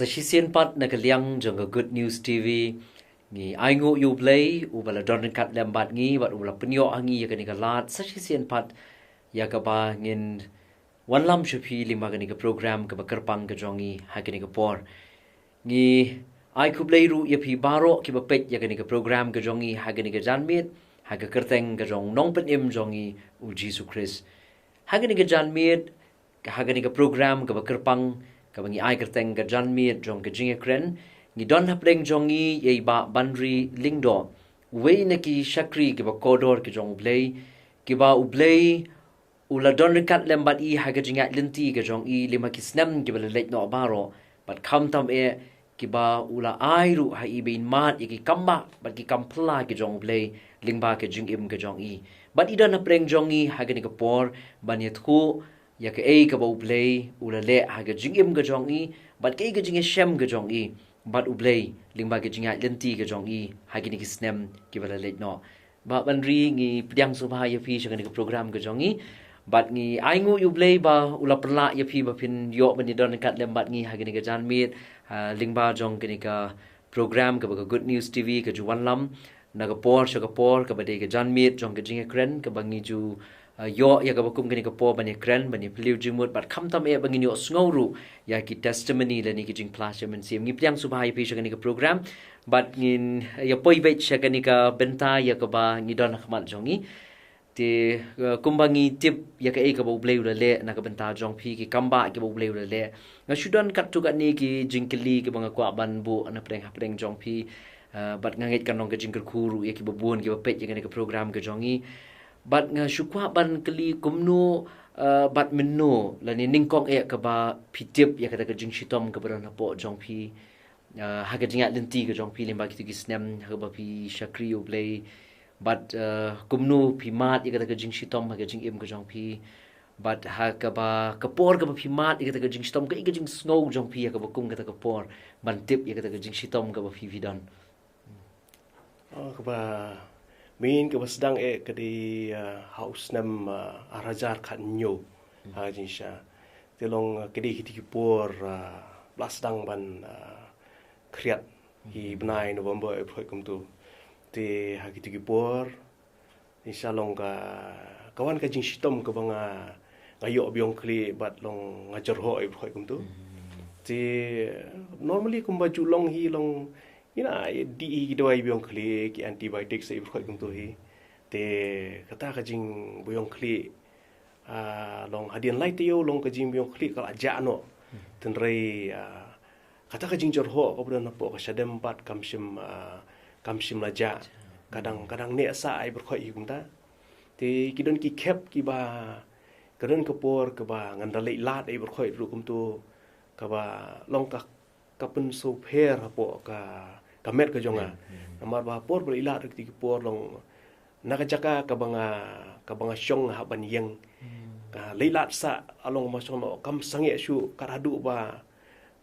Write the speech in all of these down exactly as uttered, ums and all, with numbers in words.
Sa shisien pat na ka liang jong ka Good News T V, ngi ai nguh ïa U Blei, uba la don ryngkat lem bad ngi, bad uba la pynïoh ha ngi ïa kane ka lad, sa shisien pat ïa kaba ngin wanlam sha phi lyngba kane ka program kaba kyrpang ka jong ngi ha kane ka por. Ngi ai khublei ruh ïa phi baroh kiba peit ïa kane ka program ka jong ngi ha kane ka janmiet, ha ka kyrteng ka jong u Nongpynim jong ngi u Jisu Khrist. Ha kane ka janmiet, ha kane ka program kaba kyrpang, kaba ngi ai kyrteng ka janmiet jong ka jingïakren, ngi don hapdeng jong ngi ïa i Bah Banri Lyngdoh, uwei na ki shakri kiba kordor ki jong U Blei, kiba U Blei u la don ryngkat lem bad i ha ka jingïaid lynti ka jong i lyngba ki snem kiba la leit noh baroh, bad khamtam eh kiba u la ai ruh ha i ba in mad ïa ki kambah bad ki kam phylla ki jong U Blei lyngba ka jingim ka jong i. Bad i don hapdeng jong ngi ha kane ka por ban ïathuh ïa kaei kaba U Blei u la leh ha ka jingim ka jong i, bad kaei ka jingïashem ka jong i bad U Blei lyngba ka jingïaid lynti ka jong i ha kine ki snem kiba la leit noh. Bah Banri, ngi pdiang sngewbha ïa phi sha kane ka program ka jong ngi. Bad ngi ai nguh ïa U Blei ba u la pynlah ïa phi ba phin ïoh ban ïadon ryngkat lem bad ngi ha kane ka janmiet, ha, lyngba jong kane ka program kaba ka Good News T V ka ju wanlam na ka por sha ka por, kaba dei ka janmiet jong ka jingïakren, kaba ngi ju, ah, ïoh ïa kaba kum kane ka por ban ïakren, ban ïaphylliew jingmut, bad khamtam eh ba ngin ïohsngew ruh ïa ki testimony lane ki jingphla sha mynsiem. Ngi pdiang sngewbha ïa phi sha kane ka program, bad ngin ïa poi beit sha kane ka bynta ïa kaba ngi don ha khmat jong ngi. Te, eh, kumba ngi tip ïa kaei kaba U Blei u la leh na ka bynta jong phi, ki kambah kiba U Blei u la leh, nga shu don katto katne ki jingkylli kiba nga kwah ban buh na pdeng hapdeng jong phi. Eh, bad nga ngeit kan long ka jingkyrkhu ruh ïa kiba bun kiba peit ïa kane ka program ka jong ngi. Bad nga shu kwah ban kylli kumno, eh, bad mynno lane nyngkong eh kaba phi tip ïa kata ka jingshitom kaba don hapoh jong phi, ah, ha ka jingïaid lynti ka jong phi lyngba kito ki snem ha kaba phi shakri ïa U Blei. Bad, ah, kumno phi mad ïa kata ka jingshitom ha ka jingim ka jong phi. Bad ha kaba ka por kaba phi mad ïa kata ka jingshitom, kaei ka jingsngew jong phi ha kaba kum kata ka por ban tip ïa kata ka jingshitom kaba phi phi don. Oh, kaba main kaba sdang eh ka dei, ah, ha u snem, ah, ar hajar khathynñiew, ha jingshisha. Te long, ah, ka dei kiti ki por, ah, ba la sdang ban, ah, khriat, ki bnai November eh phroi kumtu. Te ha kiti ki por, jingshisha long ka, ka wan ka jingshitom kaba nga, nga ïoh biang khlieh bad long nga jyrhoh eh phroi kumtu. Te normally kumba ju long hi long, ina, dih hi ki dawai biang khlieh, ki antibiotics eh phroi kumtu hi. Te kata ka jingbiang khlieh, ah, long hadien lai taïew long ka jingbiang khlieh ka la jah noh. Tynrai, ah, kata ka jingjyrhoh kaba don hapoh ka shadem pat kam shym, ah, kam shym la jah. Ka dang, ka dang neh sah eh phroi hi kumta. Te ki don ki khep kiba, ka don ka por kaba ngan da leit lad eh phroi ruh kumtu. Kaba long ka ka pynsngewpher hapoh ka, ka met ka jong nga. Namar ba por ba la i lad ruh kiti ki por long na ka jaka kaba nga, kaba nga shong nga hap ban ïeng. Ka la i lad sah, ah, long ba shong noh kam sangeh shuh, kat haduh ba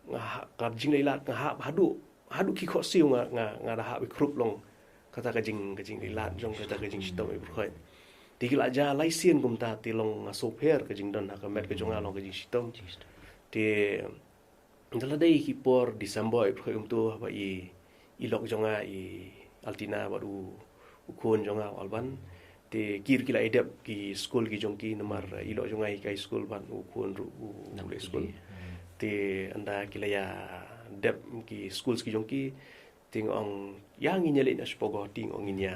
nga ha, ka jing la i lad nga hap haduh, haduh ki khohsiew nga, nga, nga da hap i khrup long. Kata ka jing, ka jing la i lad jong kata ka jingshitom eh phroi. Te ki la jah lai sien kumta te long nga sngewpher ka jingdon ha ka met ka jong nga long ka jingshitom. Te da la dei ki por December eh phroi kumtu haba i, i lok jong nga i Altina bad u, u khun jong nga u Alban. Te ki ruh ki la ïa dep ki skul ki jong ki namar i lok jong nga i hikai skul bad u khun ruh u leh skul. Te ynda ki la ïa dep ki skul ki jong ki, te nga ong, ïa ngin ïa leit na sha Guwahati, nga ong ngin ïa.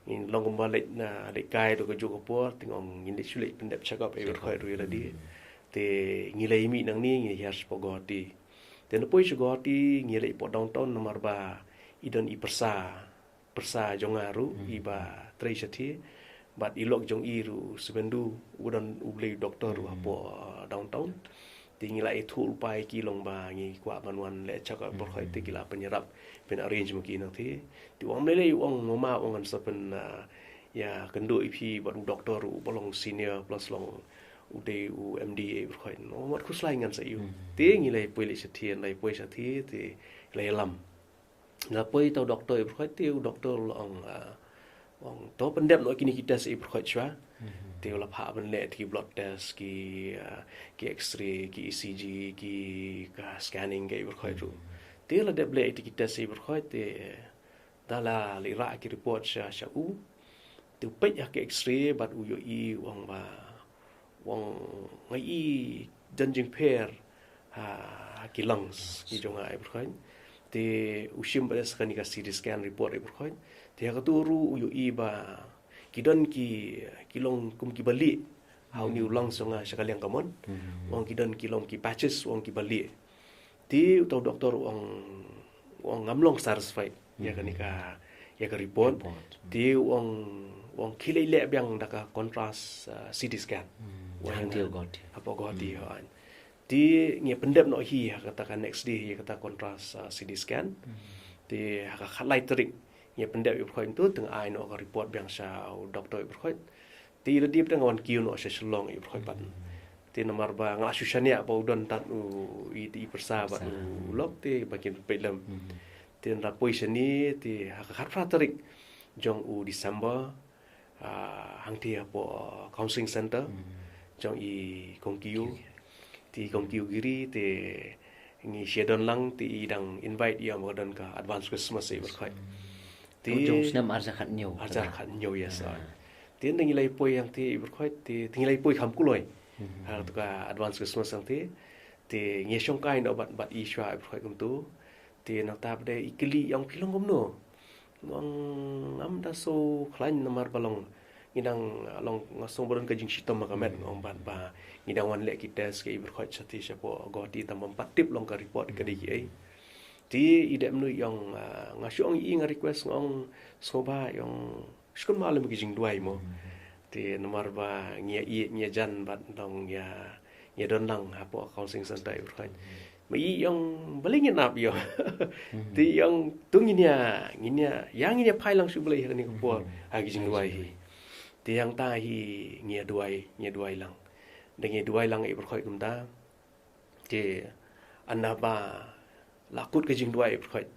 Ngin long kumba leit na leit kai da kajuh ka por, te nga ong ngin leit shu leit pyndep check up eh phroi ruh ïa lade. Te ngi la ïa mih nangne ngi hiar sha Guwahati. Te na poi sha Guwahati ngi leit hapoh downtown namar ba i don i pyrsa, pyrsa jong nga ruh iba trei shathie. Bad i lok jong i ruh u Subendu, u don u blei u doktor ruh hapoh, uh, downtown. Te ngi la ïathuh lypa ïa ki long ba ngi kwah ban wan leit check up eh phroi te ki la pynïarap, pyn-arrange ma ki nangtei. Te u ong, mlei lei, u ong mama, u ong ngan sa pyn, uh, ïakynduh ïa phi bad u doktor ruh uba long senior plus long u dei u M D eh phroi. Ong wat khuslai ngan sa ïoh. Te ngi la ïa poi leit shathie, la ïa poi shathie te la ïalam. La poi ta u doktor eh phroi te u doktor u la ong, ah, Ong to pyndep noh kine ki test i pyrkhat shwa. Te u la phah ban leh ki blood test, ki, ah, ki X-ray, ki E C G, ki ka scanning ka i pyrkhat ruh. Te la dep leh iti ki test i pyrkhat te da la leh rah ki report sha, sha u. Te u peit ha ki X-ray bad u ïohi u ong ba u ong nga i don jingpher ha, ha ki lungs ki jong nga i pyrkhat. Te u shim bad sa kane ka C T scan report i pyrkhat. Te ha katu ruh u ïohi ba ki don ki, ki long kum ki bali ha u ni u lungs jong nga sha ka liang kamon. U ong ki don ki long ki patches, u ong ki bali. Te uta u doktor u ong, u ong ngam long satisfied ïa kane ka, ïa ka report. Te u ong, u ong khie leit leh biang da ka contrast, ah, C T scan. Hang te u Guwahati. Hapoh Guwahati, ha. Te ngi pyndep noh hi ha kata ka next day ïa kata contrast, ah, C T scan. Te ha ka khatlai tarik ngi pyndep ïa u pyrkhat tu te nga ai noh ka report biang sha u doktor ïa u pyrkhat. Te i la dep te nga wan kiew noh sha Shillong ïa u pyrkhat pat. Te namar ba nga la shu shaniah ba u don tad u i, i pyrsa bad u lok te ba kin peit lem. Te nga la poi shane te ha ka khatphra tarik jong u December, ah, hangte hapoh counseling center jong i Kong Kiew. Te i Kong Kiew Giri te ngi shu don lang te i dang invite ïa nga ba ka don ka advance Christmas ïa i pyrkhat. Te jong u snem arhajar khathynñiew. Arhajar khathynñiew, yes. Te nda ngi la ïa poi hangte i pyrkhat te, te ngi la ïa poi kham kloi ha katu ka advance Christmas hangte. Te ngi shongkai noh bad, bad i shwa i pyrkhat kumtu. Te nangta pat de i kylli ïa nga phi long kumno. Nga ong ngam da sngewkhlaiñ namar ba long ngi dang long nga sngew ba don ka jingshitom ha ka met, nga ong bad ba ngi dang wan leh ki test ka i pyrkhat sha te shapoh Guwahati tang bym pat tip long ka report ka dei kiei. Te i dep mynno i ong, ah, nga shu ong i nga request nga ong sngewbha i ong shu kynmaw lem ki jingduwai mo. Te namar ba ngi ïa ïeit ngi ïa jan bad dang ïa, ïa don lang hapoh counseling center i pyrkhat. Ma i ong balei ngin ap ïa. Te i ong to ngin ïa, ngin ïa, ïa ngin ïa phai lang shuh balei ha kane ka por ha ki jingduwai hi. Te hangta hi ngi ïa duwai, ngi ïa duwai lang. Da ngi ïa duwai lang i pyrkhat kumta. Te ynda ba la kut ka jingduwai i pyrkhat.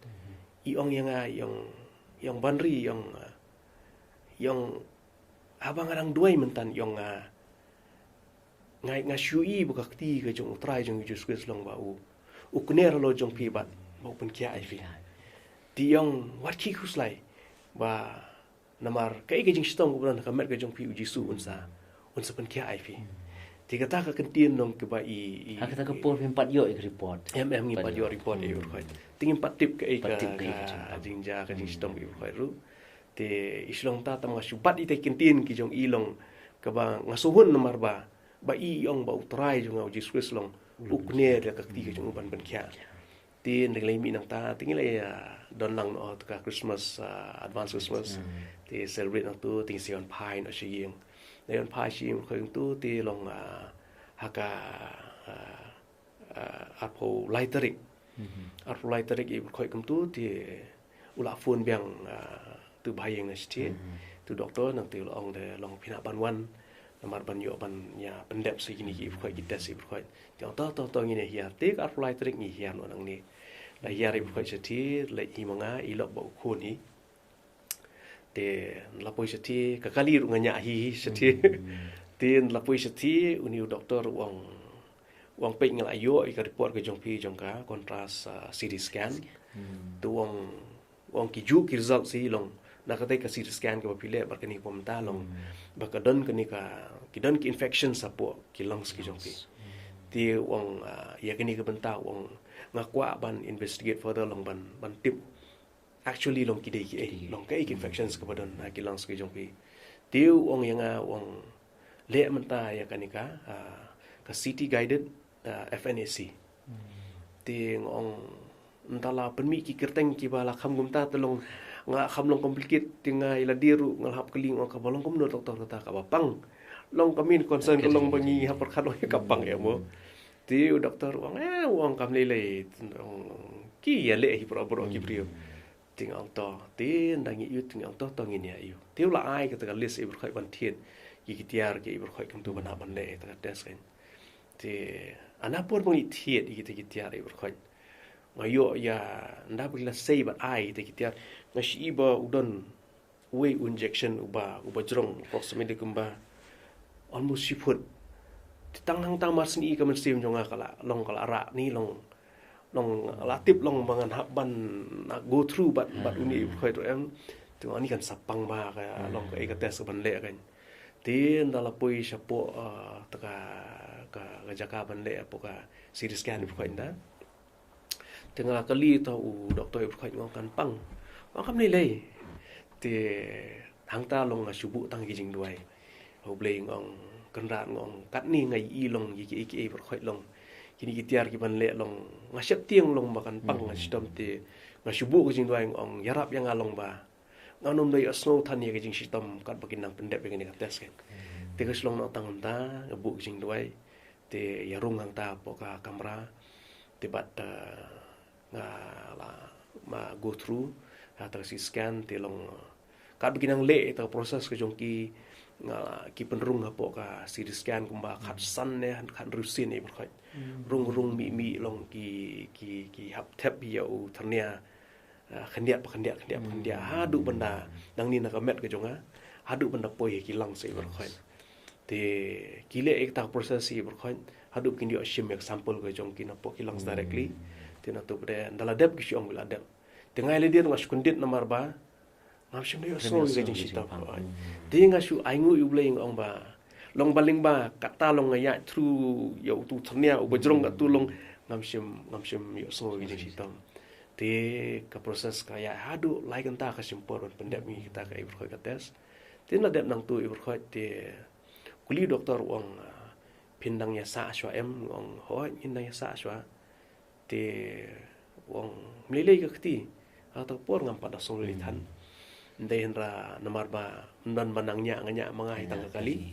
I ong ïa nga, i ong, i ong Banri, i ong, ah, i ong haba nga dang duwai mynta i ong nga, nga, nga shu i ba ka kti ka jong U Trai jong U Jisu Khrist long ba u, u kner halor jong phi bad ba u pynkhiah ïa phi. Te i ong wat khih khuslai ba namar kaei ka jingshitom kaba don ha ka met ka jong phi U Jisu un sa, un sa pynkhiah ïa phi. Te kata ka kyntien long kaba i, i ha kata ka por phim pat ïoh ïa ka report. Em, em, ngim pat ïoh report ïa i pyrkhat. Te ngim pat tip kaei ka, ka jingjia ka jingshitom ka i pyrkhat ruh. Te i shu long ta tam nga shu bat ïa ka kyntien ki jong i long kaba nga sngewhun namar ba, ba i ong ba U Trai jong nga U Jisu Khrist long u kner da ka kti ka jong u ban pynkhiah. Te nda ngi la mih nangta te ngi la, ah, don lang noh ha ka Christmas, ah, advance Christmas. Te celebrate nangtu te ngi sa wan phai noh sha ïing. Ngi wan phai sha ïing kumtu te long, ah, ha ka, ah, ah, arphew lai tarik. Arphew lai tarik i pyrkhat kumtu te u la phone biang, ah, tu ba ïing na shatei. Tu doktor nangta u la ong de long phi nang ban wan. Namar ban ïoh ban ïa pyndep sa kine ki pyrkhat ki test i pyrkhat. Te ong to to to ngin ïa hiar. Te ka arphew lai tarik ngi hiar noh nangne. La hiar i pyrkhat shatei, leit hi ma nga, i lok bad u khun hi. Te la poi shatei, ka kali ruh nga ñiah hi shatei. Te la poi shatei, une u doktor u ong, u ong peit nga la ïoh ïa ka report ka jong phi jong ka contrast, ah, C T scan. Te u ong, u ong ki juh ki result shi long na kata ka C T scan kaba phi leh bad kane ka mynta long ba ka don kane ka, ki don ki infection shapoh ki lungs ki jong phi. Te u ong, ah, ïa kane ka bynta u ong nga kwah ban investigate further long ban, ban tip actually long ki dei kiei, long kaei ki infections kaba don ha ki lungs ki jong phi. Te u ong ïa nga u ong leh mynta ïa kane ka, ah, ka C T guided, ah, F N A C. Te nga ong mynta la pynmih ki kyrteng kiba la kham kumta te long nga kham long complicate te nga ïa lade ruh nga la hap kylli nga ong kaba long kumno doktor kata kaba pang. Long ka main concern ka long ba ngi hap pyrkhat long ïa ka pang ïa mo. Te u doktor u ong, eh, u ong kam lei lei, u ong ki ïa leh hi baroh baroh ki briew. Te nga ong to, te nda ngi ïoh, te nga ong to to ngin ïa ïoh. Te u la ai kata ka list i pyrkhat ban thied ïa ki tiar ki i pyrkhat kumtu ban hap ban leh ïa kata ka test kan. Te ana por ba ngi thied ïa kita ki tiar i pyrkhat nga ïoh ïa nda ba ki la sei ban ai kita ki tiar nga shu i ba u don Wei u injection uba, uba jrong approximately kumba almost shi phut. Te tang hangta mar sngi ka mynsiem jong nga ka la long, ka la rah ni long, long la tip long ba ngan hap ban, ah, go through bad, bad une i brkhoi ruh em. Te nga ni kan sa pang ba ka long kaei ka test ban leh kan. Te nda la poi shapoh, ah, ta ka, ka, ka jaka ban leh hapoh ka C T scan i brkhoi nda. Te nga la kylli ta u doktor i brkhoi, nga ong kan pang. Nga ong kam lei lei. Te hangta long nga shu buh tang ki jingduwai. U Blei, nga ong Kynrad, nga ong katne nga i long ki, ki, ki, i brkhoi long. Kine ki tiar ki ban leh long. Nga sheptieng long ba kan pang, nga shitom te nga shu buh ki jingduwai, nga ong ïarap ïa nga long ba ngan ym da ïohsngew than ïa ki jingshitom katba kin nang pyndep ïa kane ka test kan. Te ka shu long noh tang kumta, nga buh ki jingduwai. Te ïa rung hangta hapoh ka kamra. Te bad, eh, nga la ma go through ha ta ka C T scan te long, eh, katba ki nang leh ta ka process ka jong ki, nga la ki pynrung hapoh ka C T scan kumba khatsan ne khathynriew sien i brkhoi. Rung rung mih mih long ki, ki, ki hap thep ïa u thyrnia. Ah, khyndiat pa khyndiat, khyndiat pa khyndiat, haduh ban da, nangne na ka met ka jong nga, haduh ban da poi ha ki lungs i brkhoi. Te ki leh ïa kata ka process i brkhoi, haduh ba kin ïoh shim ïa ka sample ka jong ki napoh ki lungs directly. Te nangta pat de nda la dep ki shu ong ba la dep. Te nga ïa lade nga shu kyndit namar ba ngam shym da ïohsngew ïa ka jingshitom. Te nga shu ainguh ïa U Blei, nga ong ba long ba lyngba kata long nga ïaid through ïa utu u thyrnia uba jrong katto long, ngam shym, ngam shym ïohsngew ïa ka jingshitom. Te ka process ka ïaid haduh lai kynta ka shim por ban pyndep ïa kata ka i brkhoi ka test. Te nda la dep nangta i brkhoi te kylli u doktor, u ong, ah, phin dang ïasah shuwa em? Nga ong hooid, ngin dang ïasah shuwa. Te u ong mlei lei ka kti, ha kata ka por ngam pat da sngew lei than. Ndei hynra namar ba ym don ba nang ñiah, nga ñiah ma nga hi tang ka kali.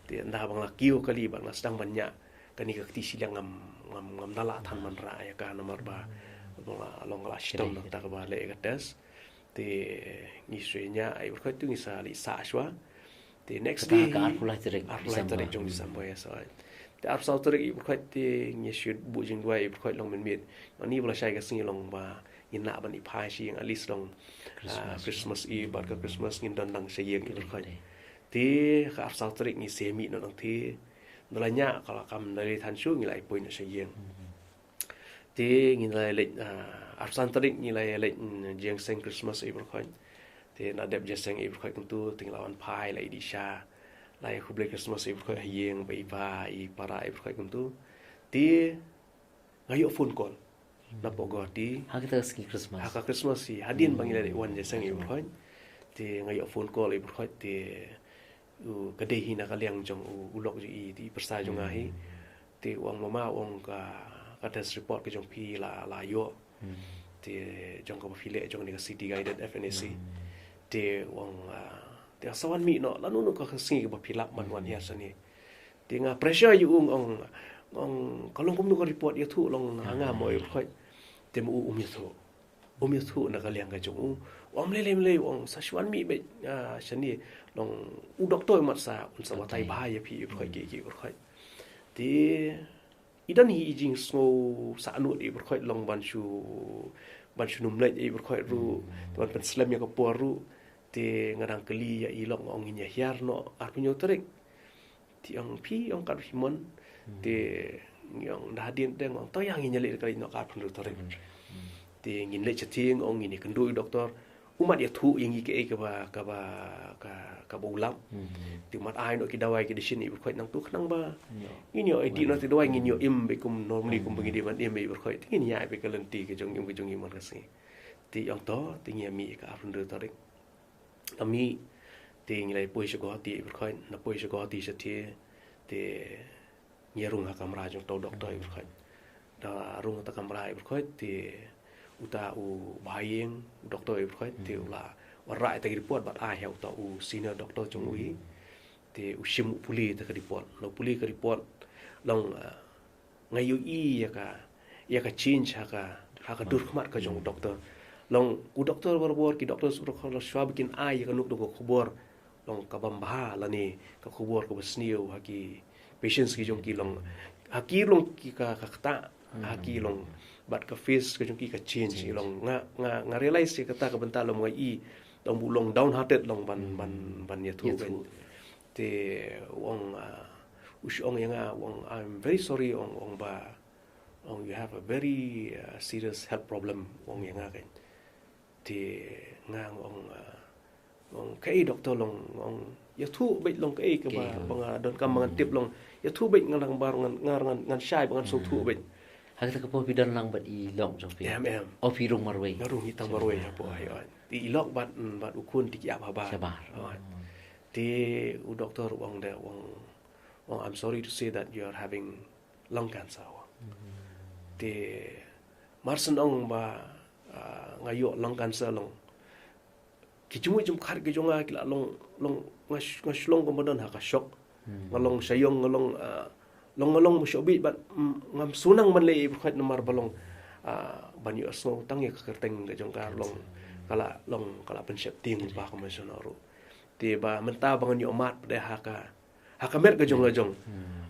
Te nda ba nga la kiew kali bad nga sdang ban ñiah kane ka kti shiliang, ngam, ngam, ngam da lah than ban rah ïa ka namar ba long la, long la shitom nangta kaba leh ïa ka test. Te ngi shu ñiah i brkhoi te ngi sa leit sah shuwa. Te next day, ka arphew lai tarik, arphew lai tarik jong December, ïa sa. Te arphew saw tarik i brkhoi te ngi shu buh jingduwai i brkhoi long mynmiet. Ani ba la shai ka sngi long ba ngin lah ban ïa phai sha ïing, at least long, ah, Christmas Eve bad ka Christmas ngin don lang sha ïing i brkhoi. Te ka arphew saw tarik ngi sa mih noh nangta. Nda la ñiah ka la kam da lei than shuh, ngi la ïa poi noh sha ïing. Te ngi la ïa leit, ah, arphew san tarik ngi la ïa leit, mm, jingïaseng Christmas i brkhoi. Te nda dep jingïaseng i brkhoi kumtu te ngi la wan phai, la ïa dih sha, la ïa khublei Christmas i brkhoi ha ïing, ba i pa i para i brkhoi kumtu. Te nga ïoh phone call napoh Guwahati. Ha kata ka sngi Christmas, ha ka Christmas hi, hadien ba ngi la leit wan jingïaseng i brkhoi. Te nga ïoh phone call i brkhoi te u, ka dei hi na ka liang jong u, u lok jong i, te i pyrsa jong nga hi. Te u ong mama, u ong ka, ka test report ka jong phi la, la ïoh. Te jong kaba phi leh jong kane ka city guided F N A C. Te u ong, ah, te sa wan mih noh lano lano ka sngi kaba phi lah ban wan hiar shane. Te nga pressure ïa u, ong, ong ka long kumno ka report, ïathuh long ha nga mo i brkhoi. Te ma u um ïathuh. Um ïathuh na ka liang ka jong u. U ong mlei lei, mlei lei, u ong sa shu wan mih beit, ah, shane, long u doktor mat sa un sa batai bha ïa phi i brkhoi, ki, ki brkhoi. Te i don hi i jingsngew sahnud i brkhoi long ban shu, ban shu nym leit i brkhoi ruh, ban pynslem ïa ka por ruh. Te nga dang kylli ïa i lok, nga ong ngin ïa hiar noh arphew hynñiew tarik. Te ong phi, ong kat phi mon. Te ngi ong da hadien te, nga ong to ïa ngin ïa leit ka leit noh ka arphew hynriew tarik. Te ngin leit shatei, nga ong ngin ïa kynduh ïa u doktor. U mat ïathuh ïa ngi kaei kaba, kaba, ka, kaba u lap. Te u mat ai noh ki dawai ki dashin i brkhoi nangtu khnang ba ngin ïoh ïa dih noh te dawai ngin ïoh im beit kum normally kumba ngi dei ban im i brkhoi. Te ngin ïa ai beit ka lynti ka jong im ka jong ngi man ka sngi. Te ong to, te ngi ïa mih ka arphew hynriew tarik. Nda mih, te ngi la poi sha Guwahati i brkhoi, nda poi sha Guwahati shatei, te ngi rung ha kamra jong uta u doktor i brkhoi. Nda rung ha ta kamra i brkhoi, te uta u bahaïing, u doktor i brkhoi, te u la wanrah ïa ta ki report bad ai ha uta u senior doktor jong u hi. Te u shim u pule ïa ta ka report. Nda u pule ïa ka report, long, ah, nga ïohi ïa ka, ïa ka change ha ka, ha ka dur khmat ka jong u doktor. Long u doktor barabor, ki doktor barabor shuwa ba kin ai ïa kano kano ka khubor, long ka bym bha lane ka khubor kaba sniew ha ki patients ki jong ki, long ha ki long ki ka, ka ktah, ha ki long, bad ka face ka jong ki ka change. Long nga, nga, nga realize ïa kata ka bynta long nga i tang bu long downhearted long ban ban ban ïathuh. Te u ong, ah, u shu ong ïa nga, u ong, "I'm very sorry," u ong, u ong ba, u ong, "You have a very, uh, serious health problem," u ong ïa nga kan. Te nga ong, uh, ong, "Kaei doktor long?" Ong, "Ïathuh beit long kaei kaba ba nga donkam ba ngan tip long. Ïathuh beit ngan nang bar ngan ngan ngan shai ba ngan sngewthuh beit." Ha kata ka por phi don lang bad i lok jong phi? Em, em. O, phi rung marwei? Nga rung hi tang marwei hapoh, ai, ai. Te i lok bad, mm, bad u khun te ki ap habar. Shabar. Ai. Te u doktor u ong de, u ong, u ong, "I'm sorry to say that you are having lung cancer." Te mar shen ong ba, ah, nga ïoh lung cancer long, ki jingmut jingpyrkhat ki jong nga ki la long, long, nga sh-, nga shu long kumba don ha ka shock. Nga long shayong, nga long, ah, long, nga long ba shoh bit bad, mm, ngam sngewthuh ban leh ïa i pyrkhat namar ba long, ah, ban ïohsngew tang ïa ka kyrteng ka jong ka long, ka la long, ka la pynsheptieng ba kumba sngewthuh ruh. Te ba mynta ba ngan ïoh mad pat de ha ka, ha ka met ka jong la jong.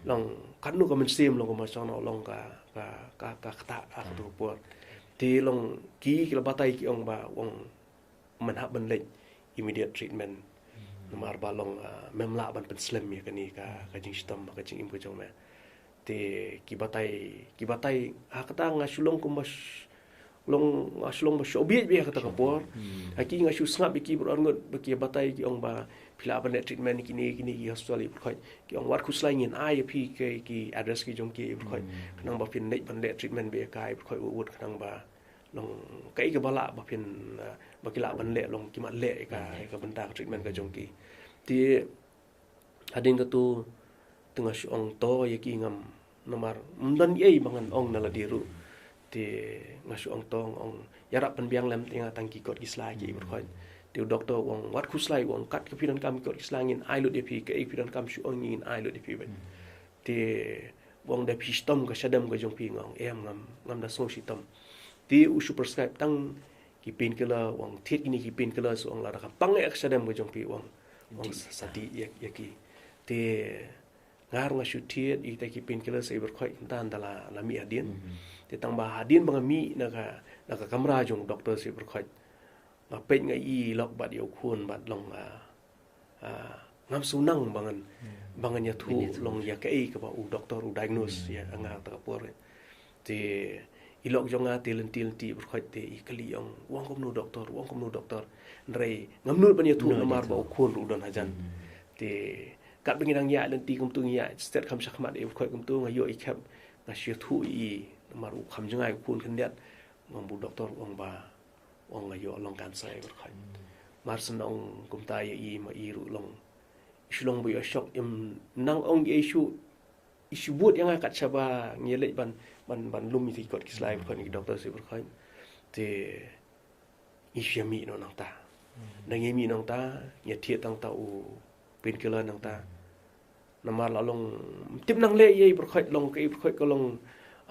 Long katno ka mynsiem long kumba sngewthuh long ka, ka, ka, ka ktah ha ka tu ka por. Te long ki, ki la batai ki ong ba, ong, men hap ban leh immediate treatment. Namar ba long, ah, mem lah ban pynslem ïa kane ka, ka jingshitom, ka jingim ka jong me. Te ki batai, ki batai, ha kata nga shu long kumba sh-, long, nga shu long ba shoh bit bit ha kata ka por. Ha ki nga shu sngap ïa ki baroh arngut ba ki batai ki ong ba phi lah ban leh treatment kine, kine ki hospital ïa pyrkhat. Ki ong wat khuslai ngin ai ïa phi ki, ki address ki jong ki ïa pyrkhat. Khnang ba phin leit ban leh treatment beit ïa ka ïa pyrkhat wut wut khnang ba long kaei kaba lah ba phin, ah, ba ki lah ban leh long ki mat leh ïa ka, ïa ka bynta ka treatment ka jong ki. Te hadien katu te nga shu ong to ïa ki ngam namar ym don ei ba ngan ong na lade ruh. Te nga shu ong to, nga ong ïarap pynbiang lem te nga tang ki kot ki sla ki ïa pyrkhat. Te u doktor u ong wat khuslai, u ong kat ka phi donkam ki kot ki sla ngin ai lut ïa phi, kaei phi donkam shu ong ngin ai lut ïa phi beit. Te u ong da phi shitom ka shadem ka jong phi, nga ong em ngam, ngam da sngew shitom. Te u shu prescribe tang ki painkiller, u ong thied kine ki painkiller, u ong lada ka pang eh ka shadem ka jong phi u ong, u ong sa, sa dih ïa, ïa ki. Te nga ruh nga shu thied ïa kita ki painkiller sa ïa pyrkhat, ynda, ynda la, la mih hadien. Te tang ba hadien ba nga mih na ka, na ka kamra jong doktor sa ïa pyrkhat, nga peit nga ïohi lok bad ïa u khun bad long, ah, ah, ngam sngewthuh ba ngan, ba ngan ïathuh long ïa kaei kaba u doktor u diagnose ïa nga ha kata ka por. Te i lok jong nga te lynti lynti pyrkhat te i kylli, ong u ong kumno doktor, u ong kumno doktor. Hynrei ngam nud ban ïathuh namar ba u khun ruh u don hajan. Te katba ngi dang ïaid lynti kumtu, ngi ïaid stet kham shakhmat ïa pyrkhat kumtu, nga ïoh i khep, nga shu ïathuh ïa i namar u kham jngai u khun khyndiat. Nga ong ba u doktor u ong ba, u ong nga ïoh lung cancer ïa pyrkhat. Mar shen ong kumta ïa i ma i ruh long, i shu long ba ïoh shock, im nang ong ïa i shu, i shu bud ïa nga kat shaba ngi leit ban, ban, ban lum ïa ki kot ki sla ïa pyrkhat, ki doktor sa ïa pyrkhat. Te ngi shu ïa mih noh nangta. Da ngi mih nangta, ngi thied tang ta u painkiller nangta. Namar la long, tip nang leh ïa i pyrkhat long, ka i pyrkhat ka long,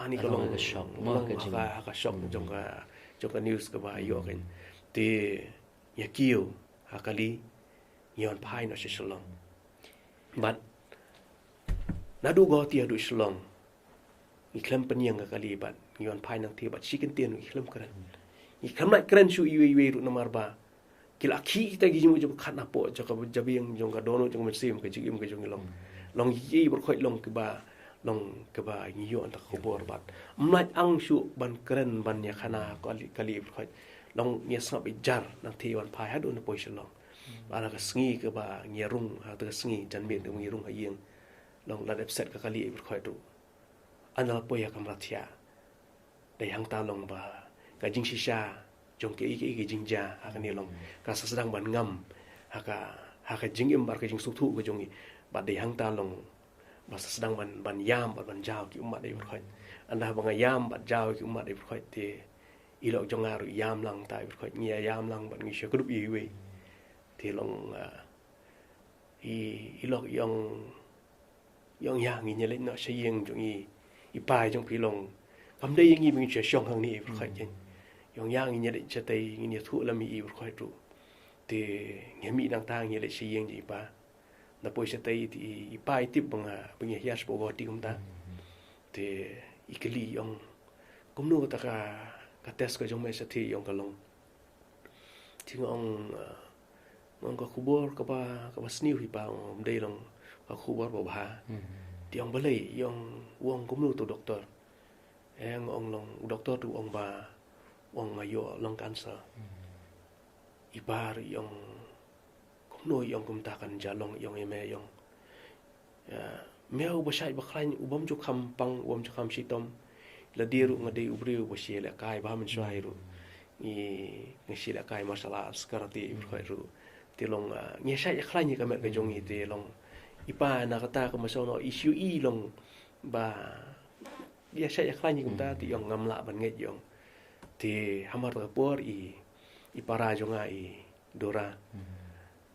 ani ka long, ka shock, long ka ha ka, ha ka shock jong ka, jong ka news kaba ïoh kan. Te ïa kiew ha kali, ngi wan phai noh sha Shillong. Bad naduh Guwahati haduh Shillong, ngi khlem pynïeng ka kali bad ngi wan phai nangta bad shi kyntien ngi khlem kren. Ngi khlem lait kren shuh iwei iwei ruh namar ba ki la khih kita ki jingmut jingpyrkhat napoh jong ka jabieng jong ka dohnud jong ka mynsiem, ka jingim ka jong ngi long. Long ïa i pyrkhat long kiba, long kiba ngi ïoh ynda ka khubor bad ym lait ang shuh ban kren ban ïa khana kali, kali pyrkhat. Long ngi sngap i jar nangta wan phai haduh na poi Shillong. Bad ha ka sngi kaba ngi rung, ha ka sngi janmiet kaba ngi rung ha ïing, long la dep set ka kali ïa pyrkhat ruh. Ynda la poi ha kamra thiah, dei hangta long ba ka jingshisha jong kiei kiei ki jingjia ha kane long ka sa sdang ban ngam ha ka, ha ka jingim bad ka jingsngewthuh ka jong ngi. Bad dei hangta long ba sa sdang ban, ban ïam bad ban jaw ki ummat ïa pyrkhat. Ynda ba nga ïam bad jaw ki ummat ïa pyrkhat te i lok jong nga ruh ïam lang ta ïa pyrkhat, ngi ïa ïam lang bad ngi shu kdup iwei. Te long, ah, i, i lok i ong, i ong ïa ngi, ngi leit noh sha ïing jong i, i pa jong phi long. Kam dei ïa ngi ba ngin shu shong hangne ïa pyrkhat kan. I ong ïa ngi, ngi leit shatei ngin ïathuh lem ïa i pyrkhat ruh. Te ngi mih nangta ngi leit sha ïing jong i pa. Ynda poi shatei te i, i pa i tip ba nga, ba ngi hiar shapoh Guwahati kumta. Te i kylli i ong, kumno kata ka, ka test ka jong me shatei, i ong ka long. Te nga ong, ah, Ong ka khubor kaba, kaba sniew hi pa, ong, ym dei long ka khubor ba bha. Te ong balei, ong, u ong kumno to doktor. Eh, ong long, u doktor to ong ba, ong nga ïoh long cancer. I pa ruh i ong kumno i ong kumta kan ja long i ong ïa me i ong. Ya, me u ba shait ba khlaiñ u bym ju kham pang, u bym ju kham shitom. Lade ruh nga dei u briew ba shi lehkai ba mynshuwa ruh. Ngi, ngi shi lehkai martial arts, karate, i pyrkhat ruh. Te long, ah, ngi shait ïa khlaiñ ïa ka met ka jong ngi te long. I pa na kata ka mynshuwa no i shu i long ba ïa shait ïa khlaiñ kumta te i ong ngam lah ban ngeit i ong. Te hamar ka por i, i para jong nga i Dora.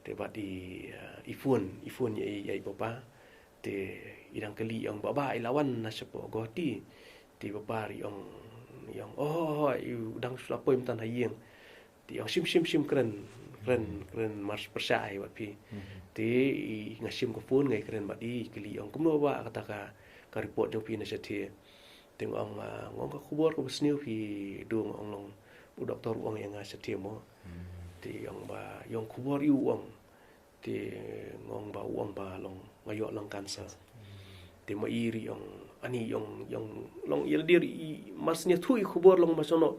Te bad i, uh, i phone, i phone ïa i, ïa i papa. Te i dang kylli i ong baba i la wan na shapoh Guwahati. Te i papa i ong, i ong oh, oh, oh, i dang shu la poi mynta ha ïing. Te i ong shim, shim, shim kren, kren, kren mar pyrshah ai bad phi. Te i nga shim ka phone ngai kren bad i kylli i ong kumno ba kata ka, ka report jong phi na shathie. Te nga ong, ah, nga ong ka khubor kaba sniew phi don nga ong long u doktor u ong ïa nga shathie mo. Te i ong ba i ong khubor i u ong. Te nga ong ba u ong ba long nga ïoh long cancer. Te ma i ruh i ong ani i ong, i ong long i lade ruh i mar sniew thu i khubor long ba shono.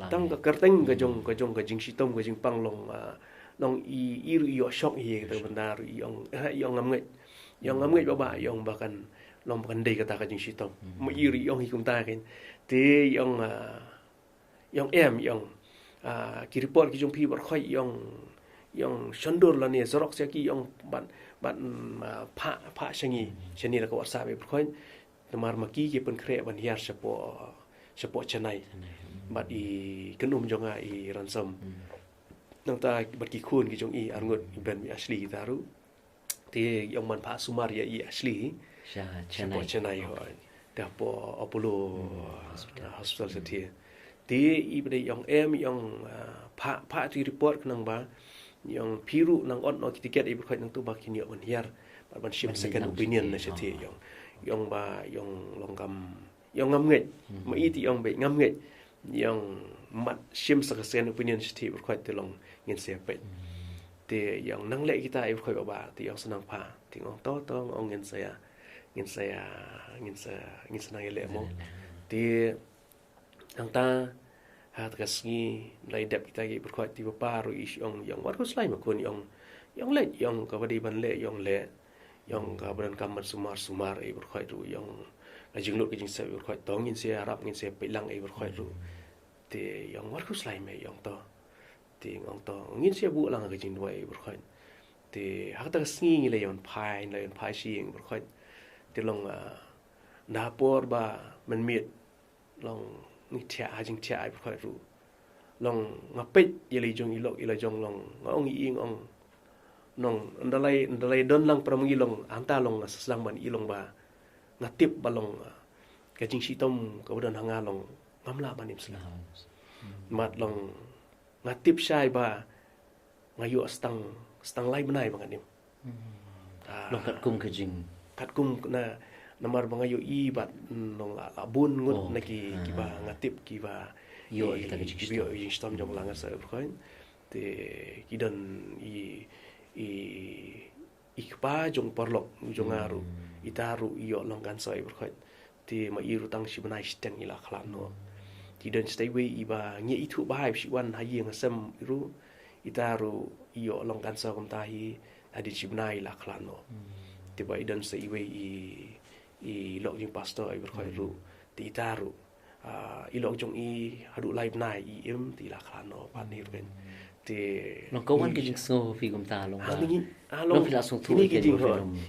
Tang ka kyrteng ka jong, ka jong ka jingshitom ka jingpang long, ah, long i, i ruh i ïoh shock hi kata ka bynta ruh i ong, eh, i ong ngam ngeit. I ong ngam ngeit baba i ong ba kan long ba kan dei kata ka jingshitom. Ma i ruh i ong hi kumta kan. Te i ong, ah, i ong em i ong, ah, ki report ki jong phi baroh khoit i ong, i ong shon dur lane xerox ïa ki i ong ban, ban, mm, ah, phah, phah sha ngi, sha ngi la ka WhatsApp i baroh khoit. Namar ma ki ki pynkhreh ban hiar shapoh, shapoh Chennai. Bad i kynum jong nga i Ransom. Nangta bad ki khun ki jong i arngut i Ben i Ashley kita ruh. Te i ong ban phah sumar ïa i Ashley. Sha Chennai. Shapoh Chennai ho. Te hapoh Apollo, ah, hospital shathie. Te i bad i ong em i ong, ah, phah, phah tu i report khnang ba i ong phi ruh nang ot noh ki tiket i baroh khoit nangtu ba kin ïoh ban hiar. Bad ban shim second opinion na shathie i ong. I ong ba i ong long kam i ong ngam ngeit. Ma i te i ong beit ngam ngeit. I ong mat shim sa ka second opinion shathie baroh khoit te long ngin sa ïa peit. Te i ong nang leh kita i baroh khoit baba te i ong sa nang phah. Te i ong to to i ong ngin sa ïa, ngin sa ïa, ngin sa, ngin sa nang ïa leh mo. Te nangta ha ta ka sngi la i dep kita ki baroh khoit te i papa ruh i ong, i ong wat khuslai ma khun i ong, i ong leh, i ong kaba dei ban leh i ong leh. I ong kaba donkam ban sumar sumar i baroh khoit ruh i ong. Ka jinglut ka jingsep i baroh khoit to ngin sa ïarap ngin sa ïapeit lang i baroh khoit ruh. Te i ong wat khuslai me i ong to. Te i ong to ngin sa ïabuh lang ka jingduwai i baroh khoit. Te ha kata ka sngi ngi la ïa wan phai, ngi la ïa wan phai sha ïing i baroh khoit. Te long, ah, na por ba mynmiet long ngi thiah ha jingthiah i baroh khoit ruh. Long nga peit ïa la i jong i lok i la jong long nga ong i ing ong. Nong ynda lai, ynda lai don lang para ma ngi long hangta long nga sa sdang ban i long ba nga tip ba long, ah, ka jingshitom kaba don ha nga long ngam lah ban im slem. Mat long nga tip shai ba nga ïoh stang, stang lai bnai ba ngan im. Ah, long katkum ka jing katkum na, namar ba nga ïoh i bad, mm, long la, la bun ngut na ki, kiba nga tip kiba ïoh kita ka jingshitom jong la nga sa ruh khoin. Te ki don i, i, i kpa jong paralok jong nga ruh. Ita ruh ïoh long cancer i baroh khoit. Te ma i ruh tang shi bnai shiteng i la khlad noh. Te don stai wei iba ngi ithuh ba hai shi wan ha ïing ha sem i ruh. Ita ruh ïoh long cancer kumta hi hadien shi bnai i la khlad noh. Te ba i don sa iwei i, i lok jing pastor i baroh khoit ruh. Te ita ruh, ah, i lok jong i haduh lai bnai i im te i la khlad noh pat ni ruh. Te long ka wan ka jingsngew phi kumta long ba ngi, ah, long phi la sngewthuh kine ki jing,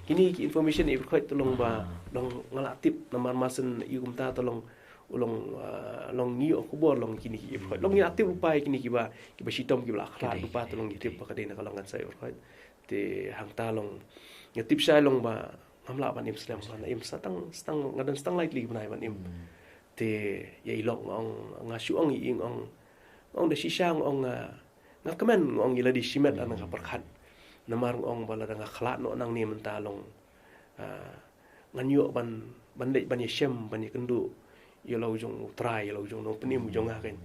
kine ki information i baroh khoit te long ba long nga la tip namar masen i kumta te long, long, ah, long ngi ïoh khubor long kine ki baroh khoit long ngi la tip ruh pa kine kiba, kiba shitom kiba la khlad ruh pa te long ngi tip ba ka dei na ka long cancer i baroh khoit. Te hangta long nga tip shai long ba ngam lah ban im slem, nga im sa tang, sa tang, nga don sa tang lai tylli ki bnai ban im. Te ïa i lok nga ong, nga shu ong i ing ong, nga ong da shisha nga ong, ah, nga kmen nga ong i la dei shimet ana nga pyrkhat. Namar nga ong ba lada nga khlad noh nangne mynta long, ah, ngan ïoh ban, ban leit ban ïashem ban ïakynduh ïa la u jong u trai ïa la u jong u nongpynim u jong nga kan.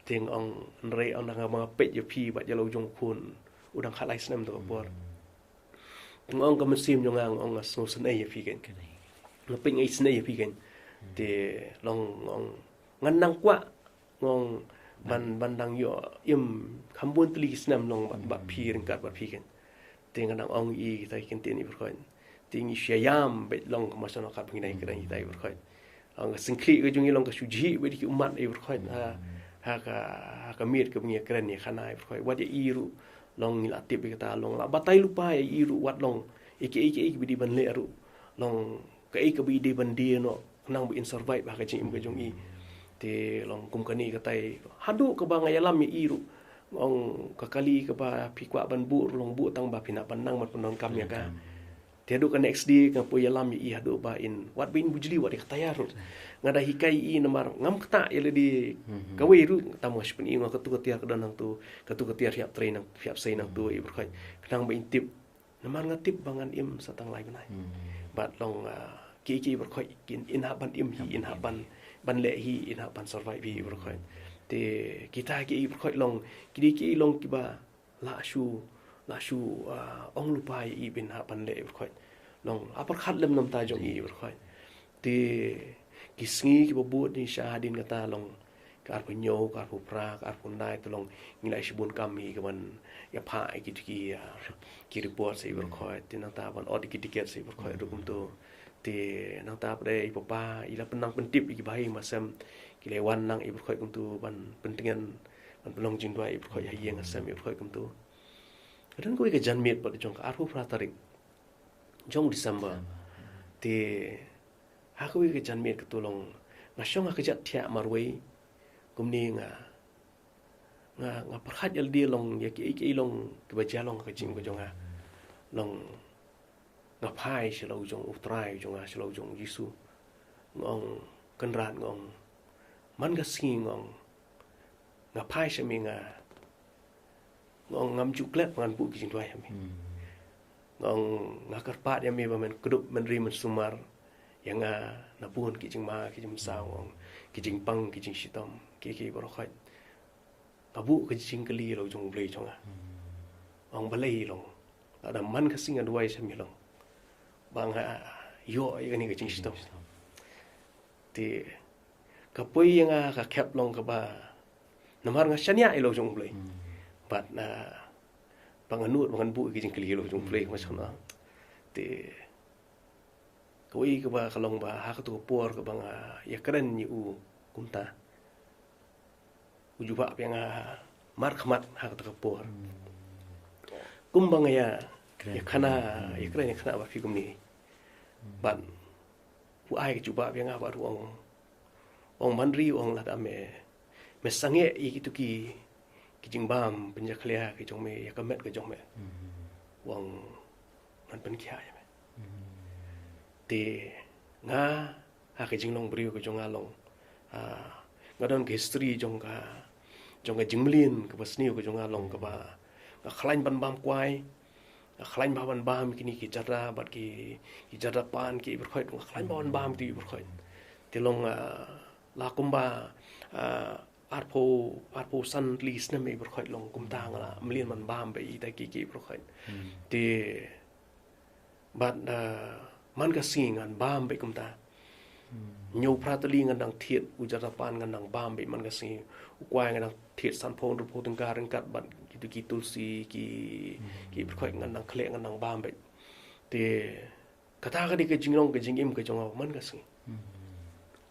Te nga ong hynrei ong da nga ba nga peit ïa phi bad ïa la u jong u khun u dang khatlai snem tu ka por. Nga ong ka mynsiem jong nga, nga ong nga sngewsynei ïa phi kein. Nga peit nga isynei ïa phi kein. Te long nga ong ngan nang kwah, nga ong ban, ban dang ïoh im kham bun tylli ki snem long bad, bad phi, ryngkat bad phi kein. Te nga dang ong ïa kita ki kyntien, i Bakhraw. Te ngi shu ïam beit long ka masa nokap ngi dang ïakren ïa kita, i Bakhraw. Long ka syngkhlieh ka jong ngi long ka shu jhieh beit ki ummat, i Bakhraw. Ha, ha ka, ha ka miet kaba ngi ïakren ïakhana, i Bakhraw. Wat ïa i ruh long ngi la tip ïa kata, long la batai lypa ïa i ruh wat long ïa kiei kiei kiba dei ban leh ruh. Long kaei kaba i dei ban die noh khnang ba in survive ha ka jingim ka jong i. Te long kum kane katai haduh kaba nga ïalam ïa i ruh. Nga ong ka kali kaba phi kwah ban buh ruh long buh tang ba phin hap ban nang ban pyndonkam ïa ka. Te haduh ka next day nga poi ïalam ïa i haduh ba in wat ba in bujli wat ïa ka tiar ruh. Nga da hikai ïa i namar ngam ktah ïa lade kawei ruh, tam nga shu pyni nga katu ka tiar ka don nangtu, katu ka tiar phi hap trei nang, phi hap sei nangtu, i Bakhraw. Khnang ba in tip. Namar nga tip ba ngan im sa tang lai bnai. Bad long, ah, kiei kiei, i Bakhraw, in, in hap ban im hi, in hap ban, ban leh hi, in hap ban survive hi, i Bakhraw. Te kita kiei, i Bakhraw, long ki dei kiei long kiba la shu, la shu, ah, ong lypa ïa i ba in hap ban leh, i Bakhraw. Long la pyrkhat lem namar ta jong i, i Bakhraw. Te ki sngi kiba bud ngi shah hadien kata long ka arphew hynñiew, ka arphew phra, ka arphew khyndai, te long ngi la shibun kam hi ka ban ïaphah ïa ki, ki, ah, ki report sa, i Bakhraw. Te nangta ban ot ïa ki tiket sa, i Bakhraw, ruh kumtu. Te nangta pat de i papa i la pynnang pyntip ïa ki bahaïing bahasem, ki la wan lang, i Bakhraw, kumtu ban pyntngen, ban pynlong jingduwai, i Bakhraw, ha ïing ha sem, i Bakhraw, kumtu. Ka don kawei ka janmiet pat jong ka arphew phra tarik jong December. Te ha kawei ka janmiet katu long nga shong ha ka jaka thiah marwei. Kumne nga, nga, nga pyrkhat ïa lade long ïa kiei kiei long kiba jia long ha ka jingim ka jong nga. Long nga phai sha la u jong U Trai jong nga, sha la u jong U Jisu. Nga ong, Kynrad, nga ong, man ka sngi, nga ong, nga phai sha me, nga, nga ong ngam ju klet ba ngan buh ki jingduwai ha me. Nga ong nga kyrpad ïa me ba men kdup, men ri, men sumar ïa nga na bun ki jingma ki jingmynsaw, nga ong, ki jingpang ki jingshitom, kiei kiei baroh khoit. Nga buh ka jingkylli ïa la u jong U Blei jong nga. Nga ong balei long, lada man ka sngi nga duwai sha me long ba nga ïoh ïa kane ka jingshitom. Te ka poi ïa nga ka khep long kaba namar nga shaniah ïa la u jong U Blei. Bad na ba ngan nud ba ngan buh ïa ka jingkylli ïa la u jong U Blei, kumba shano. Te kawei kaba ka long ba ha katu ka por kaba nga ïakren ïa u kumta, u jubab ïa nga markhmat ha katu ka por. Kumba nga ïa, ïakhana, ïakren ïakhana bad phi kumne. Bad u ai ka jubab ïa nga bad u ong, ong man ri, ong lada me, me sangeh ïa kitu ki, ki jingbam pynjakhlia ki jong me ïa ka met ka jong me, u ong ngan pynkhiah ïa me. Te nga ha ka jinglong briew ka jong nga long, ah, nga don ka history jong ka, jong ka jingmlien kaba sniew ka jong nga long kaba nga khlaiñ ban bam kwai, nga khlaiñ bha ban bam kine ki jadra bad ki, ki jadra pan ki, i Bakhraw, nga khlaiñ bha ban bam kine, i Bakhraw. Te long, ah, la kumba, ah, arphew, arphew san tylli snem, i Bakhraw, long kumta nga la mlien ban bam bad ita ki, ki, i Bakhraw. Te bad, ah, man ka sngi ngan bam bad kumta. Hynñiew phra tylli ngan dang thied u jadra pan, ngan dang bam bad man ka sngi. U kwai ngan dang thied sanphew hynriewphew tyngka ryngkat bad kitu ki tulsi ki, ki, i Bakhraw, ngan dang khleh, ngan dang bam bad. Te kata ka dei ka jinglong ka jingim ka jong nga man ka sngi.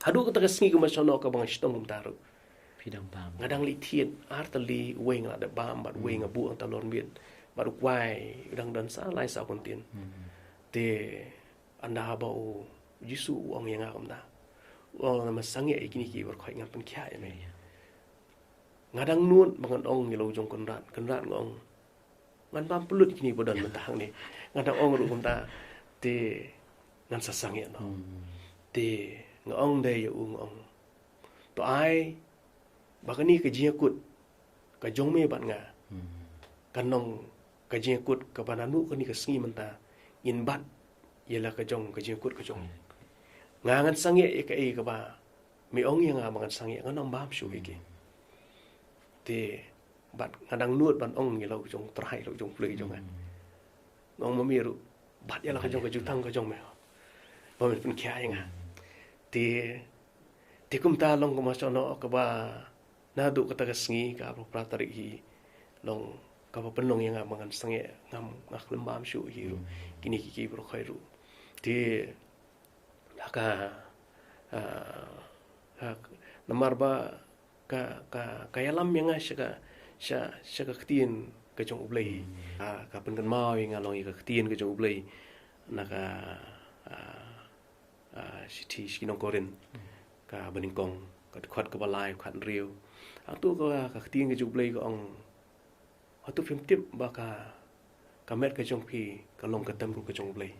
Haduh kata ka sngi kumba shano kaba nga shitom kumta ruh, phi dang bam, nga dang leit thied ar tylli, uwei nga la dep bam bad uwei nga buh hangta lor miet. Bad u kwai u dang don sa lai saw kyntien. Te ynda haba u Jisu u ong ïa nga kumta, u ong, me sangeh ïa kine ki, i Bakhraw, ngan pynkhiah ïa me. Nga dang nud ba ngan ong ïa la u jong Kynrad, Kynrad, nga ong ngan bam pynlut kine ba don mynta hangne. Nga dang ong ruh kumta, te ngan sa sangeh noh. Te nga ong de ïa u, nga ong, to ai ba kane ka jingïakut ka jong me bad nga kan long ka jingïakut kaba naduh kane ka sngi mynta ngin bat ïa la ka jong ka jingïakut ka jong me. Nga ngan sangeh ïa kaei kaba me ong ïa nga ba ngan sangeh, ngan ym bam shuh ïa ki. Te Bad nga dang nud ban ong ïa la u jong Trai, la u jong U Blei jong nga. Nga ong, mami ruh, bat ïa la ka jong ka jutang ka jong me, ba men pynkhia ïa nga. Te, te kumta long kumba shu noh kaba naduh kata ka sngi ka arphew phra tarik hi long kaba pynlong ïa nga ba ngan sangeh, ngam, nga khlem bam shuh hi ruh kine ki, ki briew khoi ruh. Te ha ka, ah, ha, namar ba ka, ka, ka ïalam ïa nga sha ka, sha, sha ka ktien ka jong U Blei. Ah, ka pynkynmaw ïa nga long ïa ka ktien ka jong U Blei na ka, ah, ah, shithi, shithi nong Korinth, ka banyngkong, ka dkhot kaba lai, ka khathynriew. Hangto ka, ka ktien ka jong U Blei ka ong, hato phim tip ba ka, ka met ka jong phi ka long ka templ ka jong U Blei,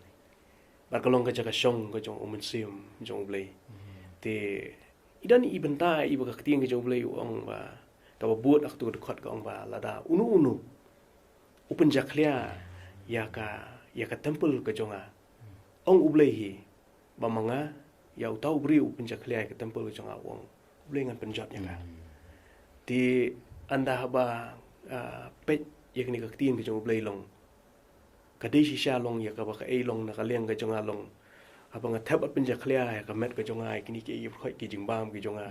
bad ka long ka jaka shong ka jong U Mynsiem jong U Blei. Te i don i bynta iba ka ktien ka jong U Blei u ong ba, kaba bud ha kato ka dkhot ka ong ba lada uno uno u pynjakhlia ïa ka, ïa ka templ ka jong nga, ong U Blei hi, ba ma nga, ïa uta u briew u pynjakhlia ïa ka templ ka jong nga, u ong U Blei, ngan pynjot ïa ka. Te ynda haba, ah, peit ïa kane ka ktien ka jong U Blei long, ka dei shisha long ïa kaba kaei long na ka liang ka jong nga long, haba nga thep bad pynjakhlia ïa ka met ka jong nga, ïa kine ki, ïa ki briew khoi, ki jingbam ki jong nga,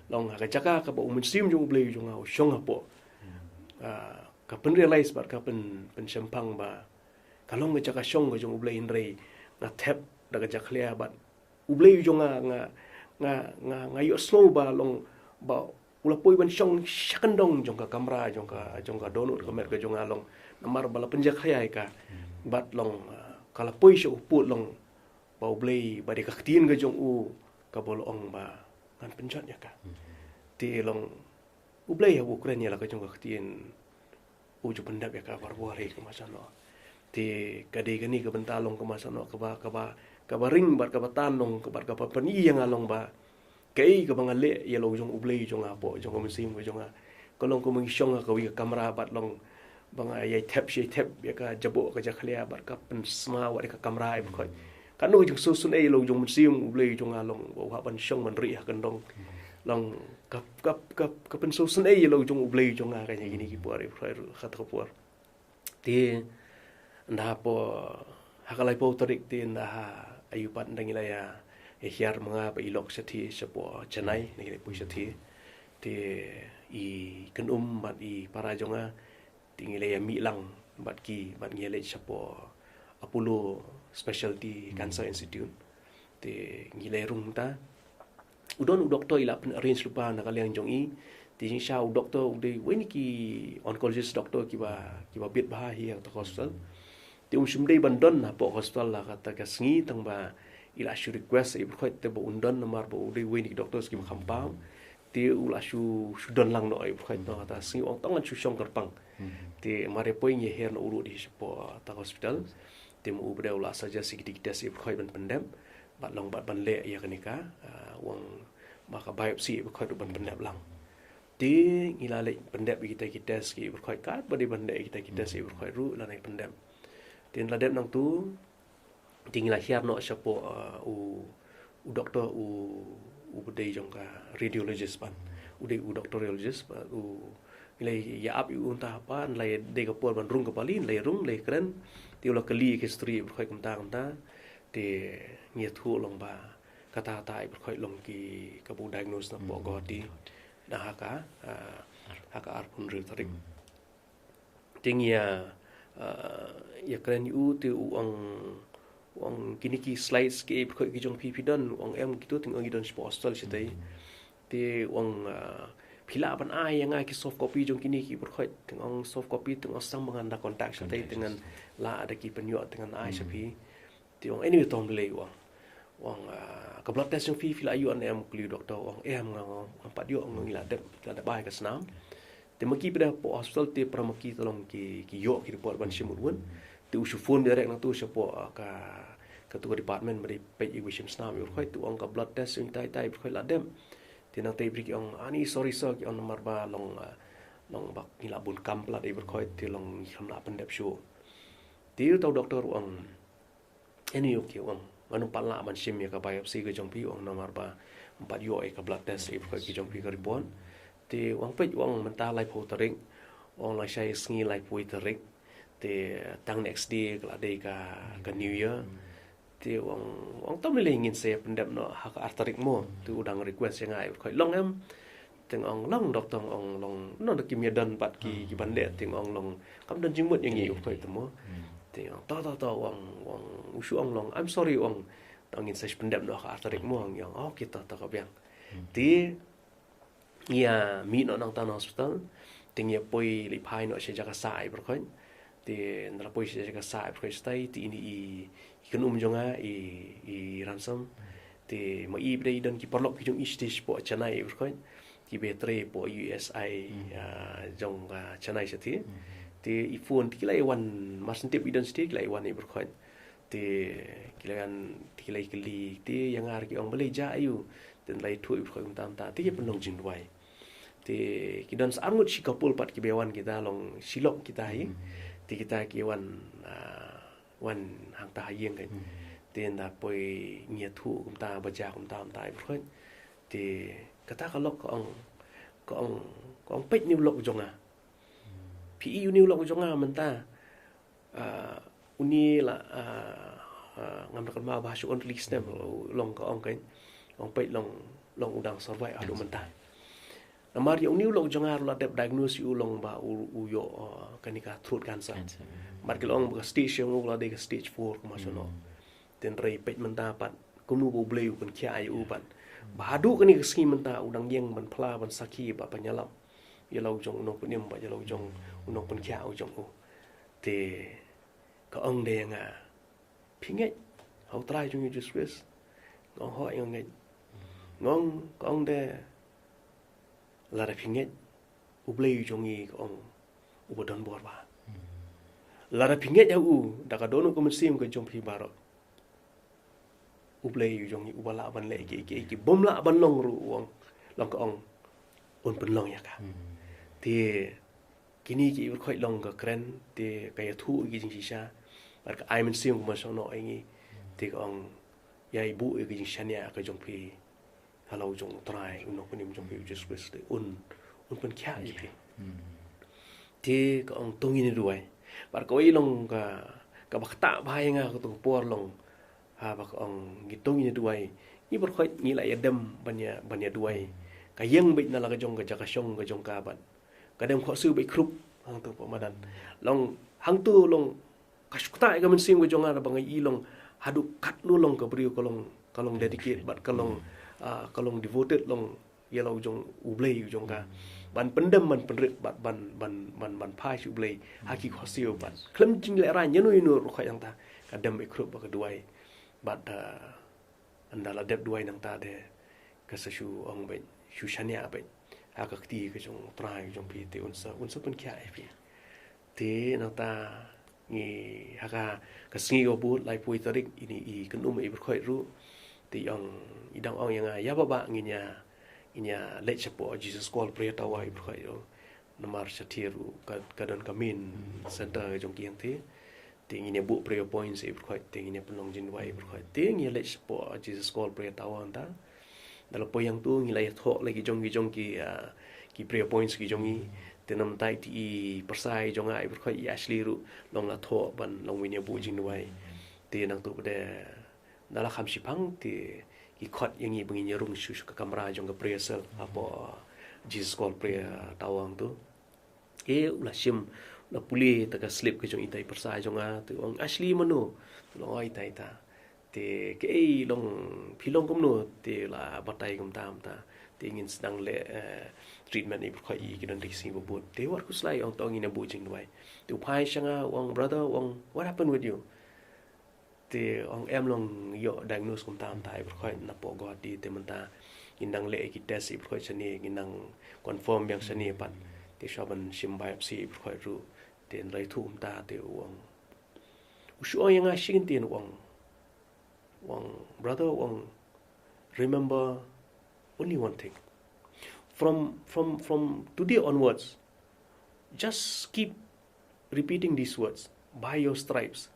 long ha ka jaka kaba U Mynsiem jong U Blei jong nga u shong hapoh. Ah, ka pynrealize bad ka pyn, pynshemphang ba ka long ka jaka shong ka jong U Blei, hynrei nga thep da ka jakhlia bad U Blei u jong nga, nga, nga, nga, nga ïohsngew ba long ba u la poi ban shong sha kyndong jong ka kamra, jong ka, jong ka dohnud ka met ka jong nga long, namar ba la pynjakhlia ïa ka. Bad long, ah, ka la poi sha u pud long ba U Blei, ba dei ka ktien ka jong u kaba la ong ba ngan pynjot ïa ka. Te long U Blei haba u kren ïa la ka jong ka ktien, u ju pyndep ïa ka barabor hi kumba shu noh. Te ka dei kane ka bynta long kumba shu noh kaba, kaba, kaba ring bad kaba tan long, bad kaba pyni ïa nga long ba kaei kaba nga leh ïa la u jong U Blei jong nga hapoh jong ka mynsiem ka jong nga, ka long kumba ngi shong ha kawei ka kamra bad long ba nga ïai thep shi thep ïa ka jaboh ka jakhlia bad ka pynsma wat ïa ka kamra, ïa briew khoi. Katno ka jingsngewsynei ïa la u jong U Mynsiem U Blei jong nga long, ba u hap ban shong ban rieh ha kyndong. Long ka, ka, ka, ka pynsngewsynei ïa la u jong U Blei jong nga, ka jong kine ki por, ïa briew khoi, kata ka por. Te ynda hapoh, ha ka laiphew tarik te ynda ha, aiu pat ynda ngi la ïa, ïa hiar ma nga bad i lok shathie shapoh Chennai, ynda ngi la poi shathie. Te i kynum bad i para jong nga, te ngi la ïa mih lang bad ki, bad ngi ïa leit shapoh Apollo Specialty Cancer Institute. Te ngi la ïa rung mynta. U don u doktor i la pyn arrange lypa na ka liang jong i. Te jingshisha u doktor u dei uwei na ki oncologist doktor kiba, kiba bit bha hi ha kata ka hospital. Te um shym dei ban don hapoh hospital ha kata ka sngi, tang ba i la shu request ïa i briew khoi te ba un don namar ba u dei uwei na ki doctors kiba kham paw. Te u la shu, shu don lang noh ïa i briew khoi noh ha kata ka sngi, u ong tang ngan shu shong kyrpang. Te mar ïa poi ngi hiar noh u ruh dei shapoh kata ka hospital. Te ma u pat u la suggest ïa kita ki test ïa i briew khoi ban pyndep. Bad long bad ban leh ïa kane ka, ah, u ong ba ka biopsy ïa i briew khoi ruh ban pyndep lang. Te ngi la leit pyndep ïa kita ki test ïa i briew khoi, katba dei ban leh ïa kita ki test ïa i briew khoi ruh la nang pyndep. Te la dep nangtu, te ngi la hiar noh shapoh, ah, u, u doktor u, uba dei jong ka radiologist pat. U dei u doktor radiologist pat, u, ngi la ïa ap ïa u mynta pat, ngi la ïa dei ka por ban rung ka pali, ngi la ïa rung, ngi la ïa kren. Te u la kylli ïa ka history ïa i briew khoi kumta kumta. Te ngi ïathuh long ba kata kata ïa i briew khoi long ki, kaba u diagnose napoh Guwahati. Na ha ka, ah, ha ka arphew hynriew tarik. Te ngi ïa, ah, ïa kren ïa u te u ong, u ong kine ki slides ki ïa i briew khoi ki jong phi phi don, u ong em kito, te nga ong ngi don shapoh hospital shatei. Te u ong, ah, phi lah ban ai ïa nga ki soft copy jong kine ki ïa i briew khoi, te nga ong soft copy, te nga ong sdang ba ngan da contact shatei, te ngan lah da ki pynïoh te ngan ai sha phi. Te u ong, anyway, to ym lei, u ong. U ong, ah, ka blood test jong phi, phi la ïoh ne em, u kylli u doktor, u ong, em, nga, nga, ngam pat ïoh, u ong ngi la dep, la dep ai ka snam. Te ma ki pat hapoh hospital te para ma ki te long ki, ki ïoh ki report ban shim mut wun. Te u shu phone direct nangtu shapoh, ah, ka, kato ka department ba dei peit ïa kiba shim snam ïa i briew khoi, te u ong ka blood test jong itai itai i briew khoi la dep. Te nangta i briew ki ong, ani sorry sir, ki ong namar ba long, ah, long ba ngi la bun kam palat ïa i briew khoi, te long ngi khlem lah pyndep shuh. Te uta u doktor u ong, anyway, okay, u ong, ngan ym pat lah ban shim ïa ka biopsy ka jong phi, u ong namar ba ym pat ïoh ïa ka blood test ïa i briew khoi ki jong phi ka report. Te u ong peit, u ong mynta laiphew tarik, Ong la shai sngi lai poi tarik. Te tang next day ka la dei ka, ka New Year. Te ong, ong tam lei ngin sa pyndep noh ha ka ar tarik mo. Te u dang request ïa nga, i Brkhoi, long em? Te ong long, dok tang ong long, no da ki mia don pat ki, ki ban leh, te ong long, kam don jingmut ïa ngi, i Brkhoi, te mo. Te ong to, to, to, ong, ong, u shu ong long, I'm sorry, ong, tang ngin sa pyndep noh ha ka ar tarik mo, ong, ong, okay, to, to, ka biang. Te ngi ïa mih noh nangta na hospital. Te ngi ïa poi leit phai noh sha jaka sah, i Brkhoi. Te nda la poi sha jaka sah, i Brkhoi, shatai, te ine i, i kynum jong nga, i, i Ransom. Te ma i pat de i don ki paralok ki jong i shatei shapoh Chennai, i Brkhoi. Kiba trei hapoh U S I, ah, jong, ah, Chennai shatai. Te i phone, te ki la ïa wan, mar shen tip i don shatei, ki la ïa wan, i Brkhoi. Te ki la ïa, te ki la ïa kylli, te ïa nga ruh ki ong balei, jia aiu. Te nda la ïathuh, i Brkhoi, kumta kumta, te ki pynlong jingduwai. Te ki don sa arngut shi couple pat kiba wan, kita long shi lok kita hi. Te kita ki wan, ah, wan hangta ha ïing kan. Te nda poi ngi ïathuh kumta ba jia kumta kumta, i Brkhoi. Te kata ka lok ka ong, ka ong, ka ong peit une u lok jong nga. Phi i une u lok jong nga mynta. Ah, une la, ah, ah, ngam da kynmaw ba shu on release ne, long ka ong kan. Ong peit long, long u dang survive haduh mynta. Namar ïa une u lok jong nga ruh la dep diagnose ïa u long ba u, u ïoh, ah, kane ka throat cancer. Bad ki la ong ba ka stage jong u la dei ka stage four kumba shu noh. Te hynrei peit mynta pat kumno ba U Blei u pynkhiah ïa u pat. Ba haduh kane ka sngi mynta u dang ïeng ban phla, ban sakhi, ba ban ïalap ïa la u jong u nongpynim, ba ïa la u jong u nongpynkhiah u jong u. Te ka ong de ïa nga, phi ngeit ha U Trai jong ngi Jisu Khrist? Nga ong hooid nga ngeit. Nga ong, ka ong de, lada phi ngeit, U Blei u jong ngi, ka ong, uba don bor bha. Lada phi ngeit ha u da ka dohnud ka mynsiem ka jong phi baroh, U Blei u jong ngi uba lah ban leh kiei kiei ki bym lah ban long ruh, u ong, long ka ong, un pynlong ïa ka. Te kine ki, i Brkhoi, long ka kren, te ka ïathuh ki jingshisha. Bad ka ai mynsiem kumba shu noh ïa ngi. Te ka ong, ïa buh ïa ki jingshaniah ka jong phi ha la u jong U Trai, u nongpynim jong phi u Jisu Khrist, te un, un pynkhiah ïa phi. Te ka ong to ngin ïa duwai. Bad kawei long ka, kaba ktah bha ïa nga kato ka por long, ha, ba ka ong ngi to ngin ïa duwai. Ngi baroh khoit ngi la ïa dem ban ïa, ban ïa duwai. Ka ïeng beit na la ka jong ka jaka shong ka jong ka bad ka dem khohsiew beit khrup hangto hapoh madan. Long hangto long ka shu ktah ïa ka mynsiem ka jong nga ba nga i long haduh katno long ka briew ka long, ka long dedicate bad ka long, ah, ka long devoted long ïa la u jong U Blei u jong ka. Ban pyndem, ban pynrit bad ban, ban, ban, ban phai sha U Blei ha ki khohsiew bad khlem jinglehrain ïano ïano ruh khoit hangta ka dem beit khrup bad ka duwai. Bad, ah, ynda la dep duwai nangta de ka sa shu ong beit, shu shaniah beit ha ka kti ka jong U Trai ka jong phi, te un sa, un sa pynkhiah ïa phi. Te nangta ngi ha ka, ka sngi kaba bud laiphew tarik ine i kynum i Brkhoi ruh. Te i ong, i dang ong ïa nga, ïa Bah, ngin ïa, ngin ïa leit shapoh Jesus Call Prayer Tower i Brkhoi ruh. Namar shathie ruh ka, ka don ka main center jong ki hangtei. Te ngin ïa buh prayer points i Brkhoi, te ngin ïa pynlong jingduwai i Brkhoi. Te ngin ïa leit shapoh Jesus Call Prayer Tower hangta. Ynda la poi hangto ngi la ïa thoh la ki jong ki jong ki, ah, ki prayer points ki jong ngi. Te namar ba i pyrsa i jong nga i Brkhoi i Ashley ruh long la thoh ban long win ïa buh jingduwai. Te nangto pat de ynda la kham shiphang te ki khot ïa ngi ba ngin ïa rung sha, sha ka kamra jong ka prayer cell hapoh Jesus Call Prayer Tower hangto. Te u la shim, u la pule ïa ka slip ka jong ita i pyrsa jong nga, te u ong, "Ashley mano?" Te u ong, "Ita, ita." Te kaei long, phi long kumno, te u la batai kumta kumta. Te ngin sdang leh, eh, treatment i Brkhoi ïa ki don ki sngi ba bud. Te wat khuslai, ong to ngin ïa buh jingduwai. Te u phai sha nga u ong, "Brother," u ong, "what happened with you?" Te ong em long ïoh diagnose kumta kumta i Brkhoi napoh Guwahati, te mynta ngin nang leh ki test i Brkhoi shane, ngin nang confirm biang shane pat. Te shuwa ban shim biopsy i Brkhoi ruh. Te ynda la ïathuh kumta te u ong, u shu ong ïa nga shi kyntien u ong, u ong, "Brother," u ong, "remember only one thing. From, from, from today onwards, just keep repeating these words, 'By your stripes,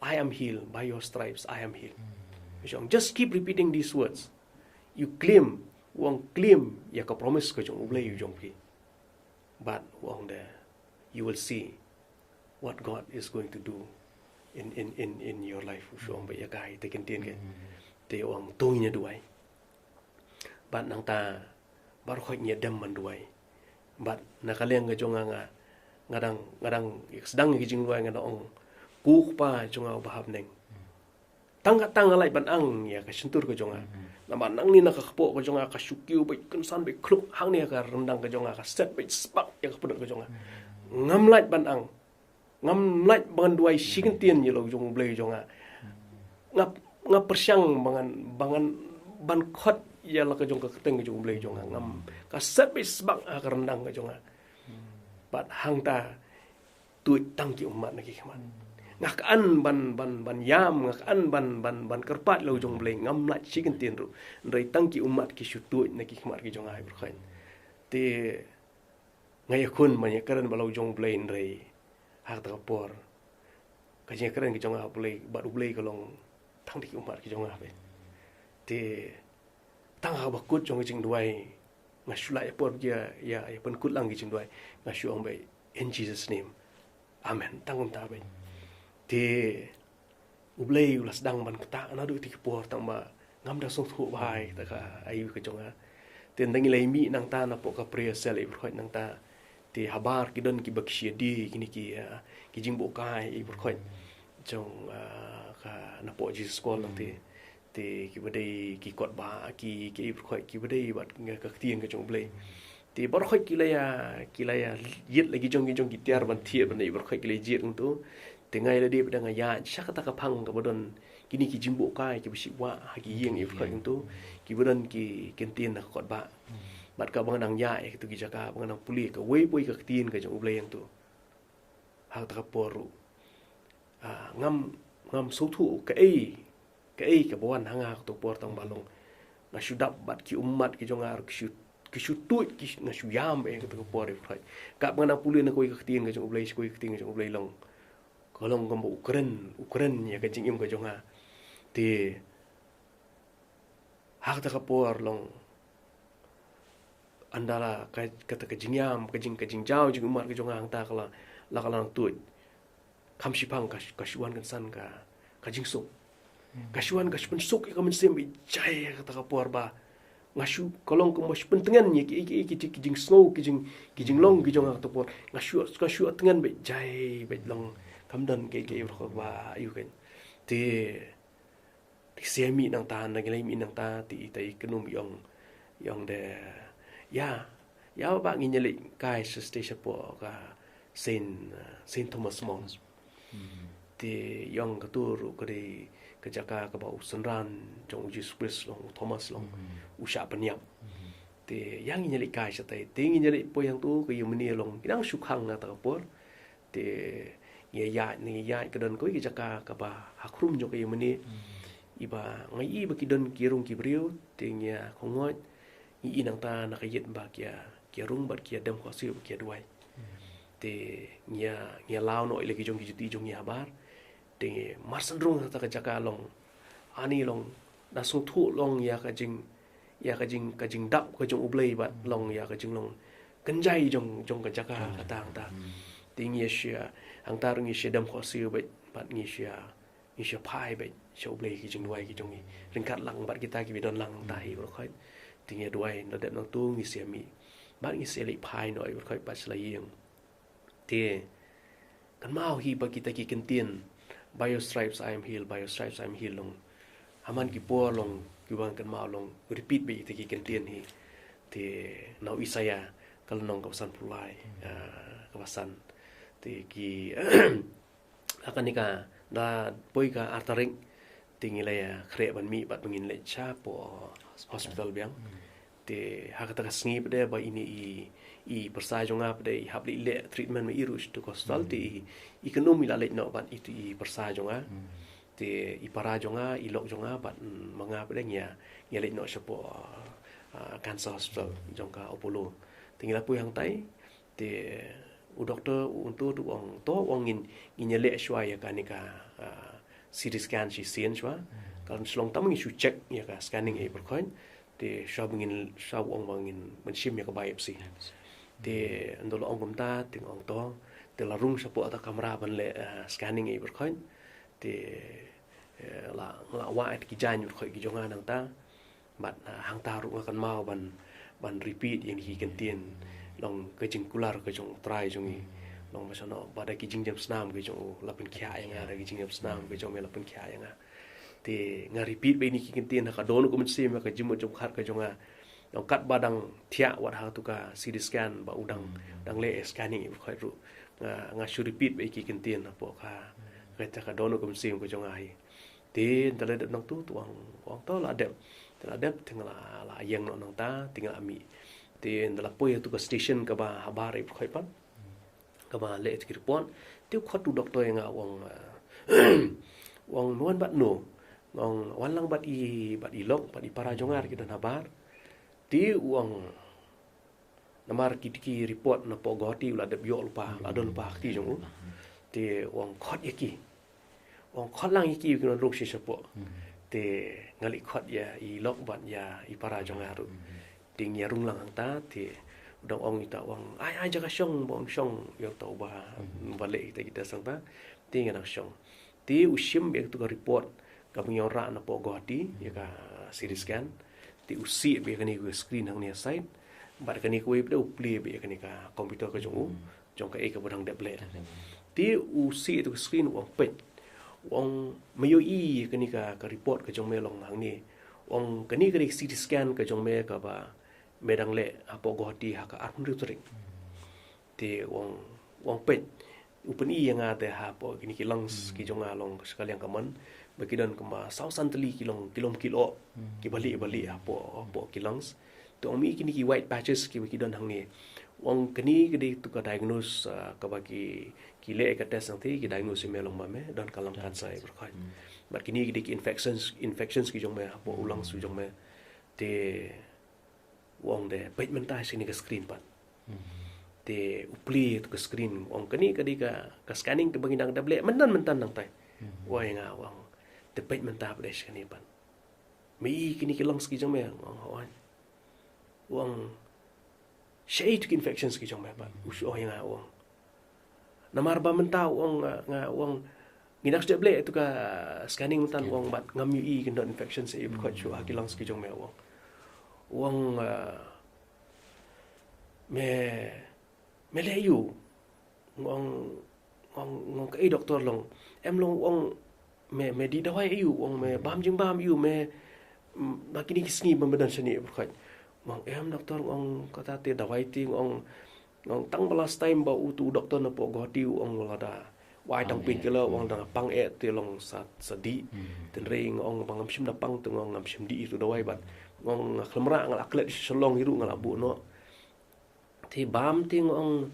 I am healed. By your stripes, I am healed.'" U ong, "Just keep repeating these words." U claim, u ong claim ïa ka promise ka jong U Blei u jong phi. Bad u ong de, you will see what God is going to do in in in in your life. U shu ong beit ïa ka ha ita ki ktien ka. Te u ong to ngin ïa duwai. Bad nangta baroh khoit ngi ïa dem ban duwai. Bad na ka liang ka jong nga, nga dang, nga dang sdang ïa ka jingduwai, nga dang ong, Ko Kpa jong nga uba ha bneng, tang ka tang nga lait ban ang ïa ka shyntur ka jong nga. Namar nangne na ka kpoh ka jong nga ka shu kiew beit kynsan beit khluk, hangne ha ka ryndang ka jong nga ka set beit sbak ïa ka pyndonkam ka jong nga. Ngam lait ban ang, ngam lait ban duwai shi kyntien ïa la u jong U Blei jong nga. Nga, nga pyrshang ban, ban, ban khot ïa la ka jong ka kyrteng ka jong U Blei jong nga. Ngam, ka set beit sbak ha ka ryndang ka jong nga. Bad hangta tuid tang ki ummat na ki khmat. Nga khlem ban, ban, ban ïam, nga khlem ban, ban, ban kyrpad la u jong U Blei, ngam lait shi kyntien ruh. Hynrei tang ki ummat ki shu tuid na ki khmat ki jong nga, ïa pyrkhat. Te nga ïakhun ban ïakren bad la u jong U Blei, hynrei ha kata ka por ka jingïakren ka jong nga bad U Blei, bad U Blei ka long tang da ki ummat ki jong nga beit. Te tang ha kaba kut jong ka jingduwai, nga shu lah ïa por ïa, ïa, ïa pynkut lang ka jingduwai, nga shu ong beit, "In Jesus' name. Amen." Tang kumta beit. Te U Blei u la sdang ban ktah naduh ita ki por, tang ba ngam da sngewthuh bha ïa kata ka aïu ka jong nga. Te nda ngi la ïa mih nangta napoh ka prayer cell, ïa pyrkhat, nangta. Te habar ki don kiba ki shia die kine ki, ah, ki jingbuhkai, ïa pyrkhat, jong, ah, ka napoh Jesus Call nangta. Te kiba dei ki kot ba ki, ki, ïa pyrkhat, kiba dei bad nga ka ktien ka jong U Blei. Te baroh khoit ki la ïa, ki la ïa ïit la ki jong ki jong ki tiar ban thied ban, ïa pyrkhat, ki la ïa jied kumto. Te nga ïa lade pat nga ïaid sha kata ka phang kaba don kine ki jingbuhkai kiba shim wah ha ki ïing, ïa pyrkhat, kumto, kiba don ki kyntien na ka kot ba. Bad kaba nga nang ïaid ha kito ki jaka, ba nga nang pule kawei pa kawei ka ktien ka jong U Blei hangto. Ha kata ka por ruh, ah, ngam, ngam sngewthuh kaei, kaei kaba wan ha nga ha kato ka por, tang ba long nga shu dap bad ki ummat ki jong nga ruh ki shu, ki shu tuid, ki shu, nga shu ïam beit ha kato ka por, ïa pyrkhat. Kaba nga nang pule na kawei ka ktien ka jong U Blei sha kawei ka ktien ka jong U Blei, long ka long kumba u kren, u kren ïa ka jingim ka jong nga. Te ha kata ka por long, ynda la ka, kata ka jingïam, ka jing, ka jingjaw jingummat ka jong nga hangta ka la, la ka la nang tuid. Kham shiphang ka, ka shu wan kynsan ka, ka jingsuk. Ka shu wan, ka shu pynsuk ïa ka mynsiem beit jai ha kata ka por ba nga shu, ka long kumba shu pyntngen ïa ki, ki, ki, ki, ki jingsngew, ki jing, ki jinglong ki jong nga ha kata ka por. Nga shu, nga shu tngen beit jai beit, long kam don ki, ki, ïa pyrkhat ba aïu kan. Te te shu mih nangta, nda ngi la mih nangta, te ita i kynum i ong, i ong de, ïa, ïa ba ngin ïa leit kai sha station shapoh ka Saint, uh, Saint Thomas More. Te i ong kato ruh ka dei ka jaka kaba u synran jong u Jisu Khrist long, u Thomas long, u shah pynïap. Te ïa ngin ïa leit kai shatai, te ngin ïa leit poi hangto, ka ïing mane long ki dang shu khang na kata ka por. Te ngi ïaid, ngi ïaid, ka don kawei ka jaka kaba ha khrum jong ka ïing mane. Iba nga i ba ki don ki rung ki briew, te ngi ïa khongwot, ngi i nangta na ka ïit ba ki ïa, ki ïa rung bad ki ïa dem khohsiew bad ki ïa duwai. Te ngi ïa, ngi ïa law noh ïa la ki jong ki juti jong ngi habar. Te ngi marshen rung ha kata ka jaka long, ani long, da sngewthuh long ïa ka jing, ïa ka jing, ka jingdap ka jong U Blei bad long ïa ka jinglong kynjai jong, jong ka jaka kata hangta. Te ngi ïa shia, hangta ruh ngi shia dem khohsiew bad, bad ngi shia, ngi shia phai bad sha U Blei ki jingduwai ki jong ngi. Ryngkat lang bad kita kiba don lang hangta hi baroh khoit. Te ngi ïa duwai, nda dep nangto ngi shia mih. Bad ngi shia leit phai noh ïa baroh khoit bad sha la ïing. Te kynmaw hi ba kita ki kyntien, "By your stripes I am healed, by your stripes I am healed," long ha man ki por long kiba kynmaw long repeat beit kita ki kyntien hi. Te na u Isaïah ka lynnong kaba sanphew lai, ah, kaba san. Te ki, ha kane ka, da poi ka ar tarik, te ngi la ïa khreh ban mih bad ba ngin leit shapoh hospital biang. Te ha kata ka sngi pat de ba ine i, i pyrsa jong nga pat de i hap leit leh treatment ma i ruh sha tu ka hospital, te i, i kynum i la leit noh bad itu i pyrsa jong nga. Te i para jong nga, i lok jong nga bad, mm, ma nga pat de ngi ïa, ngi ïa leit noh shapoh, ah, cancer hospital jong ka Apollo. Te ngi la poi hangtai, te u doktor u, u ong to, u ong to, u ong ngin, ngin ïa leh shuwa ïa kane ka, ah, C T scan shisien shuwa. Ka la shu long tang ba ngin shu check ïa ka scanning, ïa baroh khoit. Te shuwa ba ngin, shuwa u ong ba ngin, ban shim ïa ka biopsy. Te ynda la ong kumta, te nga ong to, Te la rung shapoh ta kamra ban leh, eh, scanning ïa i brkhot. Te, eh, la, la wah ïa ki jaiñ brkhot ki jong nga nangta. Bad, eh, hangta ruh nga kynmaw ban, ban repeat ïa ki kyntien. Long ka jingkular ka jong u Trai jong ngi. Long ba shano, ba da ki jingjem snam ka jong u la pynkhiah ïa nga, da ki jingjem snam ka jong me la pynkhiah ïa nga. Te nga repeat beit ïa ki kyntien ha ka dohnud ka mynsiem, ha ka jingmut jingpyrkhat ka jong nga. Long katba dang thiah wat ha tu ka C T scan ba u dang, dang leh scanning ïa i brkhot ruh. Nga, nga shu repeat beit ïa ki kyntien hapoh ka, ka, ka dohnud ka mynsiem ka jong nga hi. Te ynda la dep nangtu, te u ong, u ong to la dep. Te la dep, te nga la, la ïeng noh nangta, te nga la mih. Te ynda la poi ha tu ka station kaba habar ïa i brkhot pat, kaba leh ïa ki report. Te u khot u doktor ïa nga u ong, eh, u ong me wan bad no. Nga ong wan lang bad i, bad i lok, bad i para jong nga ruh ki don habar. Te u ong namar ki, ki report napoh Guwahati u la dep ïoh lypa, la don lypa ha kti jong u. Te u ong khot ïa ki. U ong khot lang ïa ki, ki nongrung shi shapoh. Te nga leit khot ïa i lok bad ïa i para jong nga ruh. Te ngi ïa rung lang hangta, te u dang ong ïa uta u ong ai, ai jaka shong, ba un shong ïa uta uba, ba leh ïa kita ki test hangta. Te ngi dang shong. Te u shim beit ïa tu ka report kaba ngi wanrah napoh Guwahati, ïa ka C T scan. Te u sih beit ïa kane ka screen hangne ha side. Bad kane kawei pat u plie beit ïa kane ka computer ka jong u, jong kaei kaba dang dep leh. Te u sih ïa tu ka screen u ong peit. U ong me ïohi ïa kane ka, ka report ka jong me long hangne. U ong kane ka dei ka C T scan ka jong me kaba me dang leh hapoh Guwahati ha ka arphew hynriew tarik. Te u ong, u ong peit. U pyni ïa nga te hapoh kine ki lungs ki jong nga long sa ka liang ka mon. Ba ki don kumba saw san tylli ki long, ki long ki lyoh. Kiba lieh, ba lieh hapoh, hapoh ki lungs. Te u ong me ïohi kine ki white patches kiba ki don hangne. U ong kane ka dei tu ka diagnose, ah, kaba ki, ki leh ka test nangta ki diagnose ïa me long ba me don ka lung cancer ïa i brkhot. Bad kine ki dei ki infections, infections ki jong me hapoh u lungs u jong me. Te u ong de peit mynta sha kane ka screen pat. Te u plie ïa tu ka screen, u ong kane ka dei ka, ka scanning kaba ngi dang dep leh mynta, mynta nangta. U ong ïa nga u ong te peit mynta pat sha kane pat. Me ïohi kine ki lungs ki jong me? U ong hooid. U ong shaei tu ki infections ki jong me pat? U shu ong ïa nga u ong. Namar ba mynta u ong nga, nga u ong ngi dang shu dep leh ïa tu ka scanning mynta u ong bad ngam ïohi ki don infections ïa i brkhot shuh ha ki lungs ki jong me u ong. U ong, ah, me, me leh aiu? Nga ong, nga ong, nga ong kaei doktor long? Em long u ong me, me dih dawai aiu? U ong me bam jingbam aiu? Me, mm, ba kine ki sngi ba me don shane ïa i brkhot. Nga ong em doktor, nga ong kata te dawai te, nga ong, nga ong tang ba last time ba utu u doktor napoh Guwahati u ong u la da wai tang painkiller, u ong da pang eh te long sa, sa dih. Te hynrei nga ong ba ngam shym da pang te nga ong ngam shym dih ïa tu dawai bad nga ong nga khlem rah nga la klet sha Shillong hi ruh nga la buh noh. Te bam te nga ong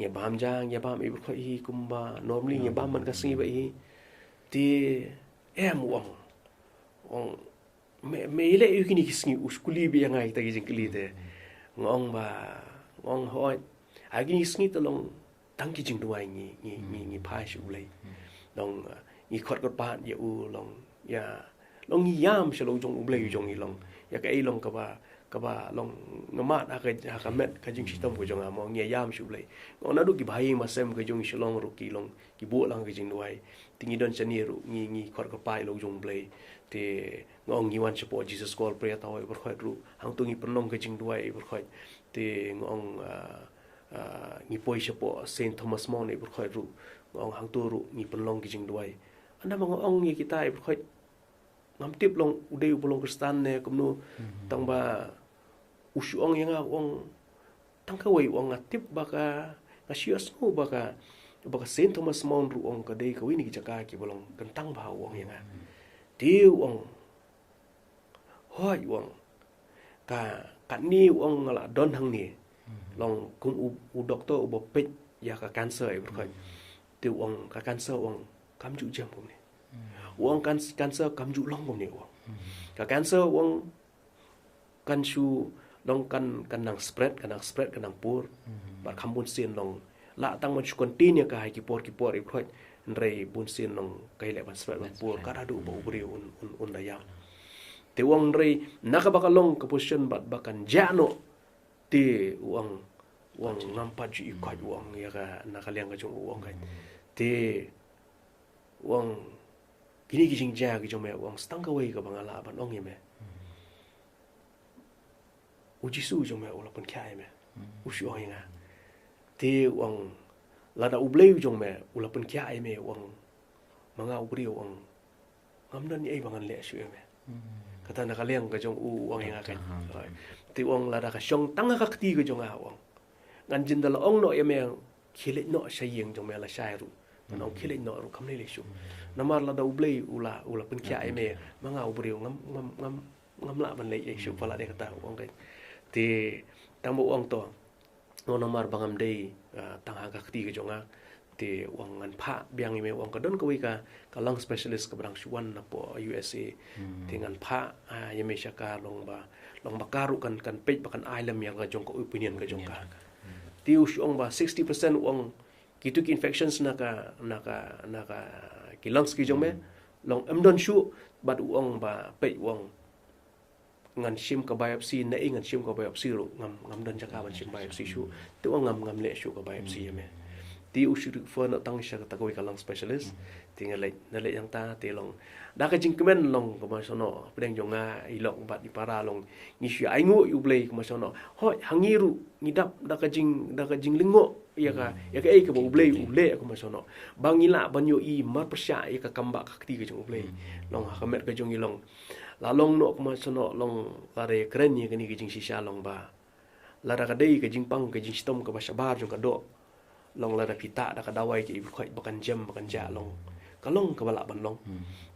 ngi bam ja, ngi bam i brkhot hi kumba normally ngi bam man ka sngi bha hi. Te em u ong. U ong me, me ïaleh aiu kine ki sngi? U shu kylli beit ïa nga kita ki jingkylli te. Nga ong ba, nga ong hooid. Ha kine ki sngi te long tang ki jingduwai ngi, ngi, ngi, ngi phai sha U Blei. Long, uh, ngi khot kyrpad ïa u long ïa, long ngi ïam sha la u jong U Blei u jong ngi long. Ïa kaei long kaba, kaba long nga mad ha ka, ha ka met ka jingshitom ka jong nga mo, ngi ïam sha U Blei. Nga ong naduh ki bahaïing bahasem ka jong ngi Shillong ruh ki long ki buh lang ka jingduwai. Te ngi don shane ruh ngi, ngi khot kyrpad ïa la u jong U Blei. Te nga ong ngi wan shapoh Jesus Call Prayer Tower ïa i brkhot ruh. Hangto ngi pynlong ka jingduwai ïa i brkhot. Te nga ong, ah, ah, ngi poi shapoh Saint Thomas Mount ïa i brkhot ruh. Nga ong hangto ruh ngi pynlong ka jingduwai. Ynda ma nga ong ïa kita ïa i brkhot ngam tip long u dei uba long Khristan ne kumno, tang ba u shu ong ïa nga u ong tang kawei u ong nga tip ba ka, nga shu ïohsngew ba ka, ba ka Saint Thomas Mount ruh u ong ka dei kawei na ki jaka kiba long kyntang bha u ong ïa nga. Te u ong hooid u ong ka, katne u ong nga la don hangne. Long kum u, u doktor uba peit ïa ka cancer ïa i brkhot. Te u ong ka cancer u ong kam ju jem kumne. U ong kan, cancer kam ju long kumne u ong. Ka cancer u ong kan shu long kan, kan nang spread, kan nang spread, kan nang pur. Bad kham bun sien long lah tang ban shu contain ïa ka ha ki por ki por ïa i brkhot. Hynrei bun sien long ka ïaleh ban spread ban pur. Ka da duh ba u briew un, un, un da ïam. Te u ong hynrei na kaba ka long ka position bad ba kan jah noh. Te u ong U ong ngam pat ju i koit, u ong, ïa ka, na ka liang ka jong u, u ong ka. Te u ong kine ki jingjia ki jong me, u ong, sa tang kawei kaba nga lah ban ong ïa me. U Jisu jong me u la pynkhiah ïa me. U shu ong ïa nga. Te u ong, lada U Blei u jong me u la pynkhiah ïa me, u ong, ma nga u briew, u ong, ngam don ei ba ngan leh shuh ïa me. Kata na ka liang ka jong u, u ong ïa nga ka. Te u ong, lada ka shong tang ha ka kti ka jong nga, u ong, ngan jin da la ong noh ïa me, khie leit noh sha ïing jong me lashai ruh. Ngan ong khie leit noh ruh kam lei lei shuh. Namar lada U Blei u la, u la pynkhiah ïa me, ma nga u briew, ngam, ngam, ngam, ngam lah ban leh ei shuh palat ïa kata, u ong ka. Te tang ba u ong to, u ong, namar ba ngam dei, ah, tang ha ka kti ka jong nga. Te u ong ngan phah biang ïa me, u ong ka don kawei ka, ka lung specialist kaba dang shu wan napoh U S A. Te ngan phah, ah, ïa me sha ka, long ba, long ba ka ruh kan, kan peit ba kan ai lem ïa ka jong ka opinion ka jong ka. Te u shu ong ba sixty percent, u ong, kitu ki infections na ka, na ka, na ka ki lungs ki jong me, long em don shuh, bad u ong ba peit, u ong ngan shim ka biopsy, naei ngan shim ka biopsy ruh, ngam, ngam don jaka ban shim biopsy shuh. Te u ong ngam, ngam leh shuh ka biopsy ïa me. Te u shu refer noh tang sha kata kawei ka lung specialist. Te nga leit, nga leit hangta, te long, da ka jingkmen long, kumba shano, pdeng jong nga, i lok bad i para, long ngi shu ainguh ïa U Blei, kumba shano. Hooid, ha ngi ruh ngi dap da ka jing, da ka jinglyngngoh ïa ka, ïa kaei kaba U Blei u leh, kumba shano, ba ngi lah ban ïohi marpyrshah ïa ka kam ba ka kti ka jong U Blei. Long ha ka met ka jong ngi, long la long noh, kumba shano, long lada ïakren ïa kane ka jingshisha, long ba lada ka dei ka jingpang ka jingshitom kaba shabar jong ka doh, long lada phi tah da ka dawai ka i brkhot ba kan jem ba kan jah, long ka long kaba lah ban long.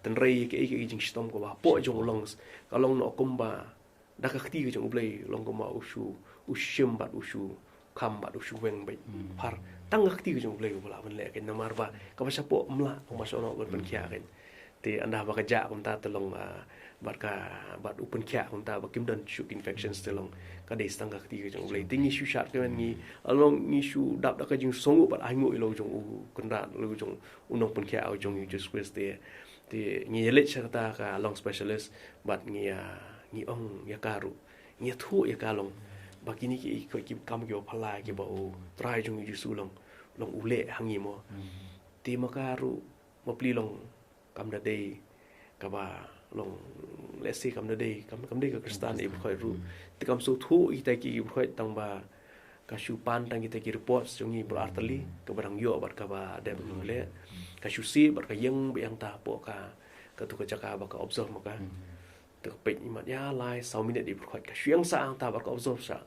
Tynrai kaei kaei ka jingshitom kaba hapoh jong u lungs, ka long noh kumba da ka kti ka jong U Blei, long kumba u shu, u shim bad u shu kham bad u shu weng bad phar. Tang ka kti ka jong U Blei uba lah ban leh ka, namar ba kaba shapoh ym lah, kumba shano, ban pynkhiah ka. Te ynda ba ka jah kumta, te long, ah, bad ka, bad u pynkhiah kumta ba kim don shuh ki infections, te long ka dei sa tang ka kti ka jong U Blei. Te ngi shu shad kmen, ngi, long ngi shu dap da ka jingsngew bad ainguh ïa la u jong u Kynrad, la u jong u Nongpynkhiah u jong ngi, U Jisu Khrist. Te, te ngi ïaleit sha kata ka lung specialist bad ngi, ah, ngi ong ïa ka ruh, ngi ïathuh ïa ka, long ba kine ki, ki, ki kam kiba phylla kiba U Trai jong ngi U Jisu, long, long u leh ha ngi mo. Te ma ka ruh, ma pli, long kam da dei kaba, long, let's say, kam da dei, kam, kam dei ka Khristan i brkhot ruh. Te kam sngewthuh ïa kita ki brkhot, tang ba ka shu pan tang kita ki reports jong ngi baroh artylli, kaba dang ïoh bad kaba dep ban leh. Ka shu sih bad ka ïeng beit hangta hapoh ka, katu ka jaka ba ka observe ma ka. Te ka peit imat ïa lai saw minit i brkhot, ka shu ïeng sah hangta bad ka observe sah.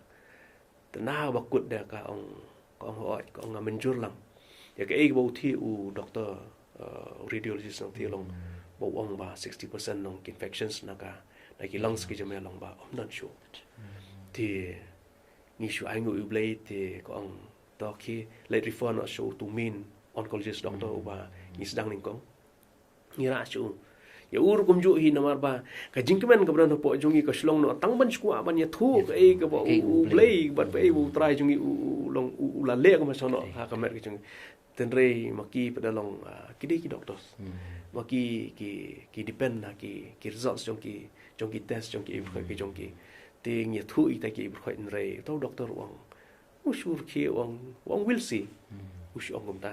Te na ba kut de ka ong, ka ong hooid, ka ong nga mynjur lang. Ïa kaei ba u thiah u doktor, uh, radiologist nangthiah, long ba u ong ba sixty percent nong ki infections na ka, na ki lungs ki jong me, long ba ym don shuh. Te ngi shu ainguh ïa U Blei, te ka ong to khie leit refer noh sha utu main oncologist doctor uba ngi sdang nyngkong. Ngi rah sha u. Ïa u ruh kumjuh hi, namar ba ka jingkmen kaba don hapoh jong ngi ka shu long noh tang ban shu kwah ban ïathuh kaei kaba U, U Blei bad kaei ba U Trai jong ngi u, u, u long u, u la leh, kumba shano, ha ka met ka jong ngi. Tynrai ma ki pat da long, ah, ki dei ki doctors. Ma ki, ki, ki depend ha ki, ki results jong ki, jong ki test jong ki i brkhot ki jong ki. Te ngi ïathuh ïa kita ki i brkhot, tynrai uto u doctor u ong, u shu rkhie, u ong, u ong we'll see. U shu ong kumta.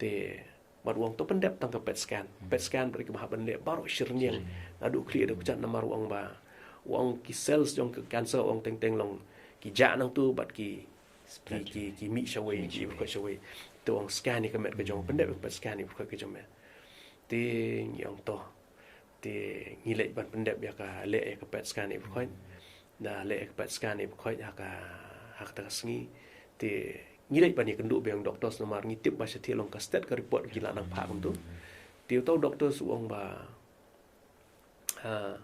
Te bad u ong to pyndep tang ka PET scan. PET scan bad kiba hap ban leh baroh shi rynïeng. Naduh khlieh haduh kjat, namar u ong ba, u ong ki cells jong ka cancer, u ong, teng teng long ki jah nangtu bad ki, ki, ki, ki mih shawei, ki brkhot shawei. Te u ong scan ïa ka met ka jong, pyndep ïa ka PET scan ïa ka brkhot ka jong me. Te ngi ong to. Te ngi leit ban pyndep ïa ka, leh ïa ka PET scan ïa ka brkhot. Da leh ïa ka PET scan ïa ka brkhot ha ka, ha kata ka sngi. Te ngi leit ban ïakynduh biang doctors, namar ngi tip ba shatei long ka stet ka report ki la nang phah kumtu. Te uto u doctors u ong ba, ah,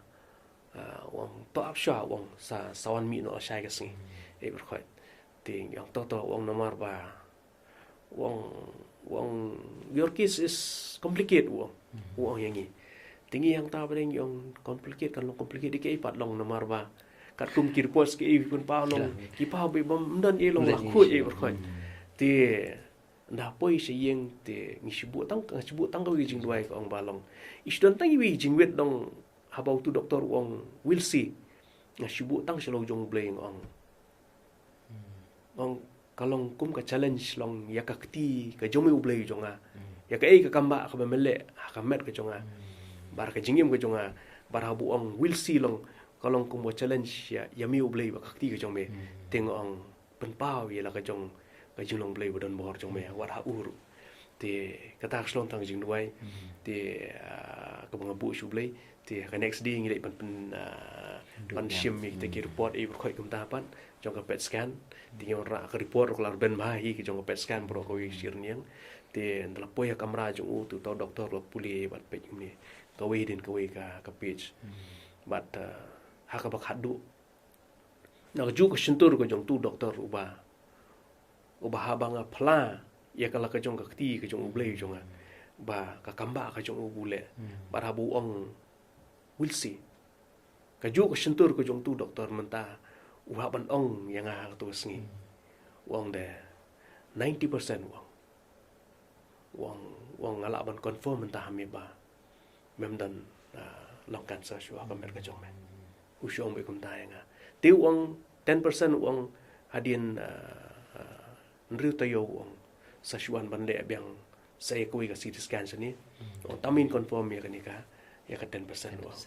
ah, u ong to ap shuwa, u ong sa, sa wan mih noh lashai ka sngi ïa ka brkhot. Te ngi ong to to, u ong, namar ba u ong, u ong your case is complicated, u ong. U ong ïa ngi. Te ngi hangta pat ngi ong complicated, kan long complicated ïa kaei pat long, namar ba katkum ki reports ki i pynpaw long, ki paw beit ba ym don ei, long la khuid ïa ka brkhot. Te ynda poi sha ïing te ngi shu buh tang, nga shu buh tang kawei ka jingduwai, ka ong ba long, i shu don tang iwei i jingwit, dong, haba utu doctor u ong we'll see. Nga shu buh tang sha la u jong U Blei, nga ong, nga ong Ka long kum ka challenge long ïa ka kti ka jong me U Blei jong nga. Ïa kaei ka kambah kaba me leh ha ka met ka jong nga, bad ka jingim ka jong nga, bad haba u ong we'll see long, ka long kum ka challenge ïa, ïa me U Blei bad ka kti ka jong me. Te nga ong pynpaw ïa la ka jong ka jinglong Blei ba don bor jong me wat ha u ruh. Te kata ka shlong tang jingduwai. Te ah, kaba nga buh sha U Blei. Te ka next day ngi leit ban pyn ah, ban shim ïa kita ki report, eh, ba khot kumta pat jong ka PET scan. Te ngi wanrah ka report ruh ka la rben bha hi ka jong ka PET scan baroh kawei shi rynïeng. Te ynda la poi ha kamra jong u te uta u doktor la pule bad peit kumne kawei hadien kawei ka, ka page. Bad ah, ha kaba khatduh, na kajuh ka shyntur ka jong utu u doktor uba, uba haba nga phla ïa ka la ka jong ka kti ka jong U Blei jong nga, ba ka kambah ka jong u ba u leh. Bad haba u ong we'll see, kajuh ka shyntur ka jong utu u doktor mynta u hap ban ong ïa nga ha kato ka sngi. U ong de ninety percent, u ong, u ong, u ong nga lah ban confirm mynta ha me ba mem don ah, lung cancer shuwa ha ka met ka jong me. U shu ong beit kumta ïa nga. Te u ong ten percent, u ong hadien ah, ah, hynriew taïew, u ong sa shu wan ban leh biang sa ïa kawei ka CT scan shane. U ong tang ban confirm ïa kane ka, ïa ka ten percent, u ong.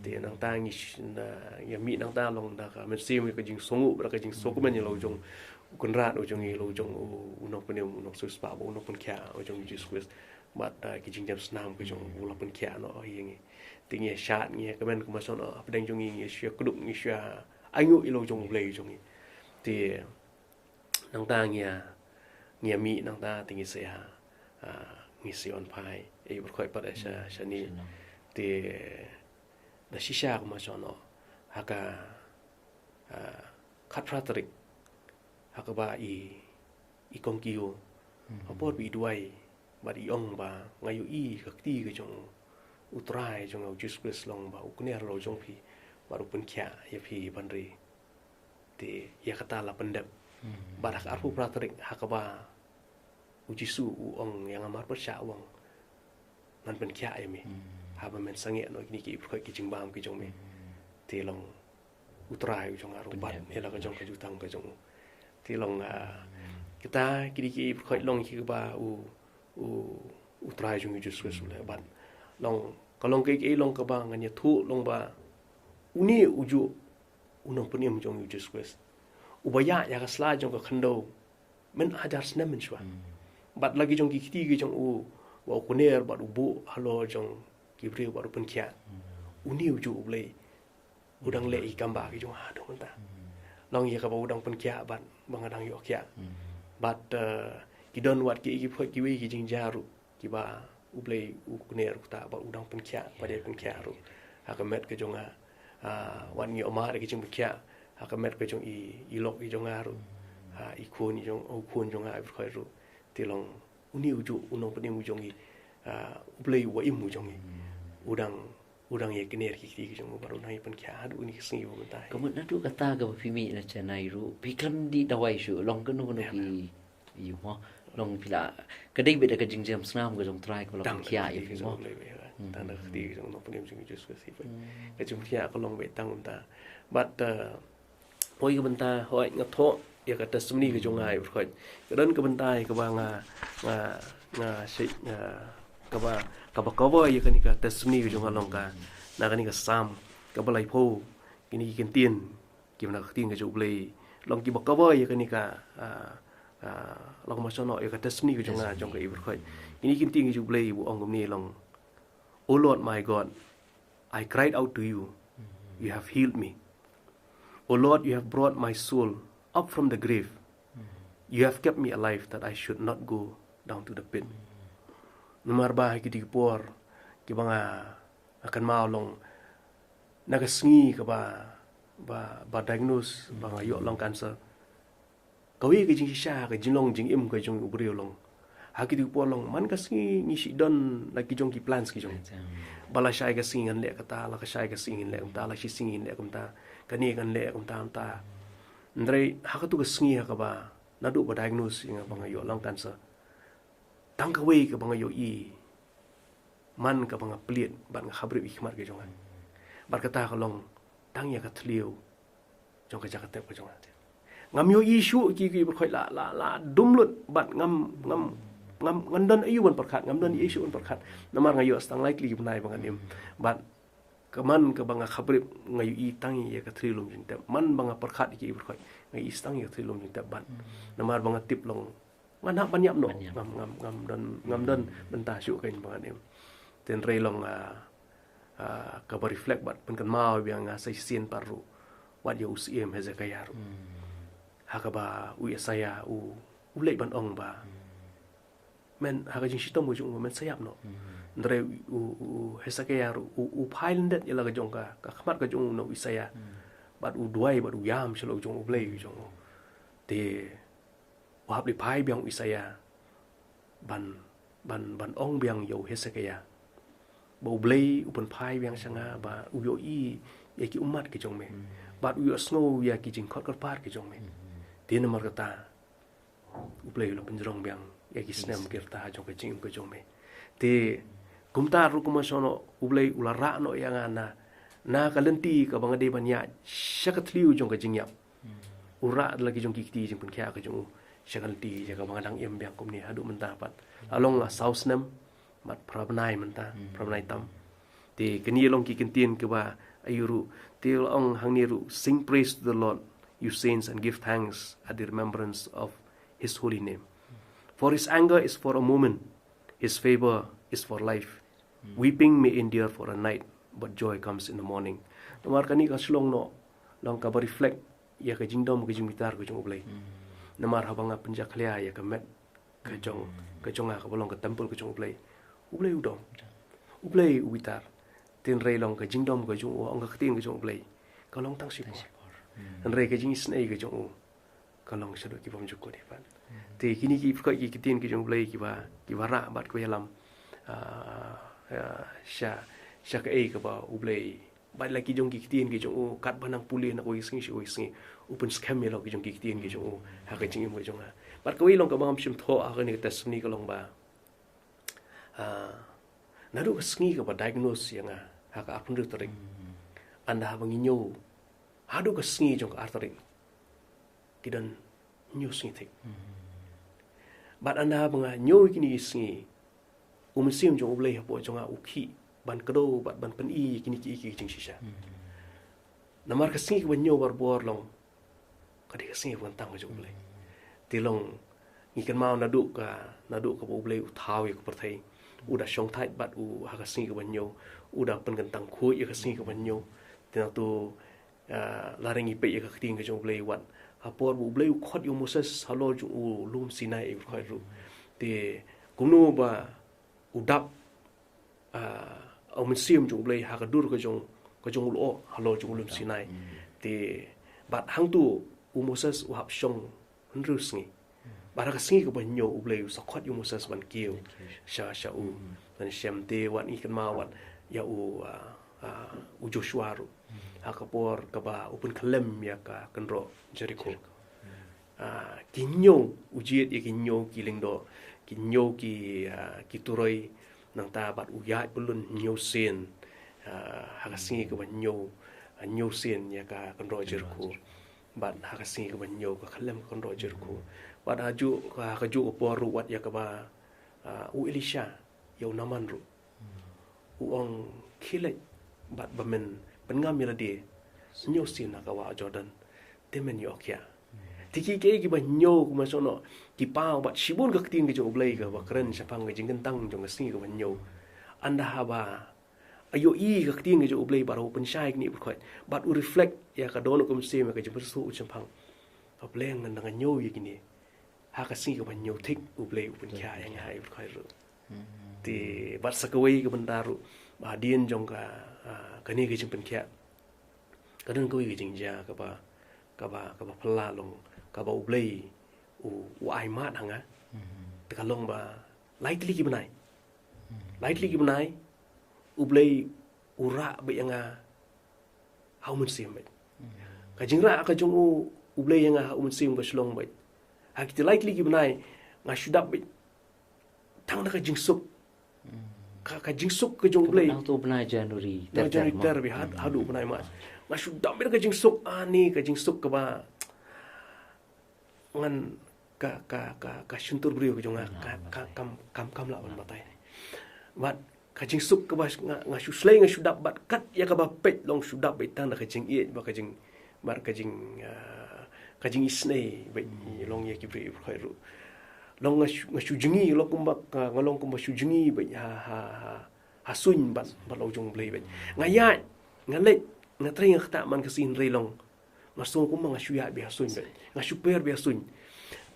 Te nangta ngi sh-, na, ïa mih nangta long da ka mynsiem ïa ka jingsngew, da ka jingsngewkmen ïa la u jong u Kynrad, u jong ngi, la u jong u, u nongpynim, u nongsiewspah, u nongpynkhiah u jong ngi, Jesus Christ. Bad ah, ki jingjem snam ka jong u la pynkhiah noh ïa ngi. Te ngi ïa shad, ngi ïa kmen kumba shong noh hapdeng jong ngi, ngi ïa shu ïa kdup, ngi shu ïa ainguh ïa la u jong U Blei jong ngi. Te nangta ngi ïa, ngi ïa mih nangta te ngi sa ïa, ah, ngi sa ïa wan phai, eh, ba khot pat sha, shane. Te da shisha kumba shong noh ha ka ah, khatphra tarik, ha kaba i, i kong ki ïoh ha por ba i duwai bad i ong ba nga ïohi ka kti ka jong U Trai jong nga U Jesus Christ long ba u kner la u jong phi bad u pynkhiah ïa phi ban ri. Te ïa kata la pyndep. Bad ha ka arphew phra tarik, ha kaba U Jisu u ong ïa nga marpyrshah, u ong ngan pynkhiah ïa me haba men sangeh noh kine ki, i ba khot, ki jingbam ki jong me. Te long U Trai u jong nga ruh bad ïa la ka jong ka jutang ka jong u. Te long ah, kita kine ki, i ba khot, long ki kaba u, u, U Trai jong ngi U Jesus Christ u leh bad long, ka long kaei kaei long kaba ngan ïathuh long ba une u juh u nongpynim jong ngi U Jesus Christ, uba ïaid ïa ka sla jong ka khyndew mynhajar snem mynshuwa. Bad la ki jong ki kti ki jong u, ba u kner bad u buh halor jong ki briew bad u pynkhiah. Une u juh U Blei u dang leh ïa ki kambah ki jong nga haduh mynta. Long ïa kaba u dang pynkhiah bad ba nga dang ïoh khiah. Bad ah, ki don wat ki, ki phot kiwei ki jingjia ruh kiba U Blei u kner u ktah bad u dang pynkhiah, bad ïa pynkhiah ruh ha ka met ka jong nga. Ah, wat ngi ïoh mad ki jingpynkhiah ha ka met ka jong i, i lok i jong nga ruh. Ah, i khun i jong, u khun jong nga i ba khot ruh. Te long une u juh u nongpynim u jong ngi. Ah, U Blei uba im u jong ngi. U dang, u dang ïa kner ki kti ki jong u bad u dang ïa pynkhiah haduh kine ki sngi ba mynta. Ka mut naduh kata kaba phi mih na Chennai ruh, phi khlem dih dawai shuh, long kano kano ki ïa mo. Long phi la, ka dei beit da ka jingjem snam ka jong Trai kaba la pynkhiah ïa phi mo. Tang da ka kti ka jong u nongpynim jong ngi U Jesus Christ. Ka jingpynkhiah ka long beit tang mynta. Bad ah, hoi ka bynta, hoi nga thoh ïa ka testimony ka jong nga, i ba khot. Ka don ka bynta ïa kaba nga, nga, nga shait, nga, kaba, kaba cover ïa kane ka testimony ka jong nga long ka, na kane ka Salm kaba laiphew, kine ki ktien kiba na ka ktien ka jong U Blei, long kiba cover ïa kane ka ah, ah, long kumba shong noh ïa ka testimony ka jong nga, jong ka, i ba khot. Kine ki ktien ka jong U Blei ba ong kumne long: O Lord my God, I cried out to you. You have healed me. O Lord, you have brought my soul up from the grave. You have kept me alive that I should not go down to the pit. Namar ba ha kito ki por kiba nga, nga kynmaw long na ka sngi kaba, ba, ba diagnose ba nga ïoh lung cancer, kawei ka jingshisha ka jinglong jingim ka jong u briew long, ha kito ki por long man ka sngi ngi shu don la ki jong ki plans ki jong. Ba la shai ka sngi ngan leh kata, la ka shai ka sngi ngan leh kumta, la shi sngi ngan leh kumta, kane ngan leh kumta kumta. Hynrei ha kato ka sngi ha kaba naduh ba diagnose ïa nga ba nga ïoh lung cancer, tang kawei kaba nga ïohi, man kaba nga plied bad nga khabrip ïa ki khmat ki jong nga, bad kata ka long tang ïa ka thliew jong ka jaka tep ka jong nga. Ngam ïohi shuh ki ki pyrkhat la la la dum lut bad ngam ngam ngam ngam don aïu ban pyrkhat, ngam don aïu shuh ban pyrkhat. Namar nga ïoh stang lai tylli ki bnai ba ngan im. Bad ka man kaba nga khabrip nga ïohi tang ïa ka thrilum jingtep. Man ba nga pyrkhat ïa ki pyrkhat nga ïohi stang ïa ka thrilum jingtep bad. Namar ba nga tip long nga hap ban ïap noh. Ngam ngam ngam don ngam don bynta shuh ka ba ngan im. Tynrai long ah, ah, kaba reflect bad pynkynmaw biang nga sa shisien pat ruh wat ïa u Syiem Hezekiah ruh. Ha kaba u Isaiah u u leit ban ong ba men ha ka jingshitom ka jong u men sa ïap noh. Hynrei u u Hezekiah ruh u u phai lyndet ïa la ka jong ka ka khmat ka jong u na u Isaiah. Bad u duwai bad u ïam sha la ka jong u Blei ka jong u. Te u hap leit phai biang u Isaiah ban ban ban ong biang ïa u Hezekiah ba u Blei u pynphai biang sha nga ba u ïohi ïa ki ummat ki jong me. Bad u ïohsngew ïa ki jingkhot kyrpad ki jong me. Te namar kata u Blei u la pynjrong biang ïa ki snem ki rta jong ka jingim ka jong me. Te kumta ruh kumba shano u Blei u la rah noh ïa nga na na ka lynti kaba nga dei ban ïaid sha ka thliew jong ka jingïap. U rah da la ki jong ki kti jingpynkhia ka jong u sha ka lynti ïa kaba nga dang im biang kumne haduh mynta pat. La long la saw snem bad phra bnai mynta, phra bnai tam. Te kine long ki kyntien kiba aïu ruh te la ong hangne ruh, "Sing praise to the Lord, you saints, and give thanks at the remembrance of his holy name. For his anger is for a moment, his favor is for life. Weeping may endure for a night, but joy comes in the morning." Namar kane ka shlong noh long kaba reflect ïa ka jingdom ka jingbitar ka jong u Blei. Namar haba nga pynjakhlia ïa ka met ka jong ka jong nga kaba long ka temple ka jong u Blei. U Blei u dom. U Blei u bitar. Tynrai long ka jingdom ka jong u ong ka ktien ka jong u Blei ka long tang shipor. Hynrei ka jingisynei ka jong u ka long shaduh ki bym ju kut hi pat. Te kine ki pyrkhat ki ktien ki jong u Blei kiba kiba rah bad kiba ïalam. Ah, ah, sha sha kaei kaba u Blei bad la ki jong ki ktien ki jong u katba nang pule na kawei ka sngi sha kawei ka sngi u pynskhem ïa la ki jong ki ktien ki jong u ha ka jingim ka jong nga. Bad kawei long kaba ngam shym thoh ha kane ka testimony ka long ba ah, naduh ka sngi kaba diagnose ïa nga ha ka arphew hynriew tarik. Ynda haba ngi ñiew haduh ka sngi jong ka ar tarik ki don hynñiew sngi thik. Bad ynda haba nga ñiew kine ki sngi u Mynsiem jong u Blei hapoh jong nga u khih ban kdew bad ban pyni ïa kine ki ki jingshisha. Namar ka sngi kaba hynñiew barabor long ka dei ka sngi kaba kyntang ka jong u Blei. Te long ngi kynmaw naduh ka naduh kaba u Blei u thaw ïa ka pyrthei u da shongthait bad u ha ka sngi kaba hynñiew u da pynkyntang khuid ïa ka sngi kaba hynñiew. Te nangtu ah, la ring ïa peit ïa ka ktien ka jong u Blei wat ha por ba u Blei u khot ïa u Moses halor jong u lum Sinai ïa u khot ruh. Te kumno ba u dap ah, u Mynsiem jong u Blei ha ka dur ka jong ka jong u lyoh halor jong u lum Sinai. Te bad hangtu u Moses u hap shong hynriew sngi. Bad ha ka sngi kaba hynñiew u Blei u sa khot ïa u Moses ban kiew sha sha u ban shem te wat ngi kynmaw wat ïa u ah, ah, u Joshua ruh ha ka por kaba u pynkhyllem ïa ka kynroh Jeriko. Ah, ki hynñiew u jied ïa ki hynñiew ki lyngdoh ki hynñiew ki ah, ki turoi nangta bad u ïaid pyllun hynñiew sien ah, ha ka sngi kaba hynñiew ah, hynñiew sien ïa ka kynroh Jeriko. Bad ha ka sngi kaba hynñiew ka khyllem ka kynroh Jeriko. Bad ha juh ka ha ka juh ka por ruh wat ïa kaba ah, u Elisha ïa u Naaman ruh u ong khie leit bad ba men pynngam ïa lade hynñiew sien ha ka wah Jordan te men ïoh khiah. Te ki kiei kiba hynñiew kumba shano ki paw bad shibun ka ktien ka jong u Blei kaba kren shaphang ka jingkyntang jong ka sngi kaba hynñiew. Ynda haba ïohi ka ktien ka jong u Blei bad u pynshai kine u pyrkhat bad u reflect ïa ka dohnud ka mynsiem ïa ka jingpyrshah u shemphang. Ka Blei ngan dang ñiew ïa kine ha ka sngi kaba hynñiew thik u Blei u pynkhia ïa nga ha u pyrkhat ruh. Te bad sa kawei ka bynta ruh ba hadien jong ka ah, kane ka jingpynkhia ka don kawei ka jingjia kaba kaba kaba phylla long kaba u Blei u u ai mad ha nga. Te ka long ba lai tylli ki bnai lai tylli ki bnai u Blei u rah bad ïa nga ha u Mynsiem bad ka jingrah ka jong u u Blei ïa nga ha u Mynsiem ka shlong bad ha kiti lai tylli ki bnai nga shu dap bad tang da ka jingsuk ka ka jingsuk ka jong u Blei. Nang tu bnai January na ter ter January mo. Ter bad had haduh bnai March nga shu dap bad ka jingsuk ani ka jingsuk kaba ngan ka, ka, ka, ka shyntur briew ka jong nga, ka, ka, kam, kam, kam lah ban batai. Bad ka jingsuk kaba nga, nga shu slei, nga shu dap, bad kat ïa kaba peit long shu dap beit tang da ka jingïeit, bad ka jing, bad ka jing, ah, ka jingisynei beit long ïa ki briew i briew ruh. Long nga shu, nga shu jngi, long kumba ka, nga long kumba shu jngi beit ha, ha, ha, ha suiñ bad, bad la u jong u Blei beit. Nga ïaid, nga leit, nga trei, nga ktah man ka sngi, hynrei long nga sngew kumba nga shu ïaid beit ha suiñ beit, nga shu per beit ha suiñ.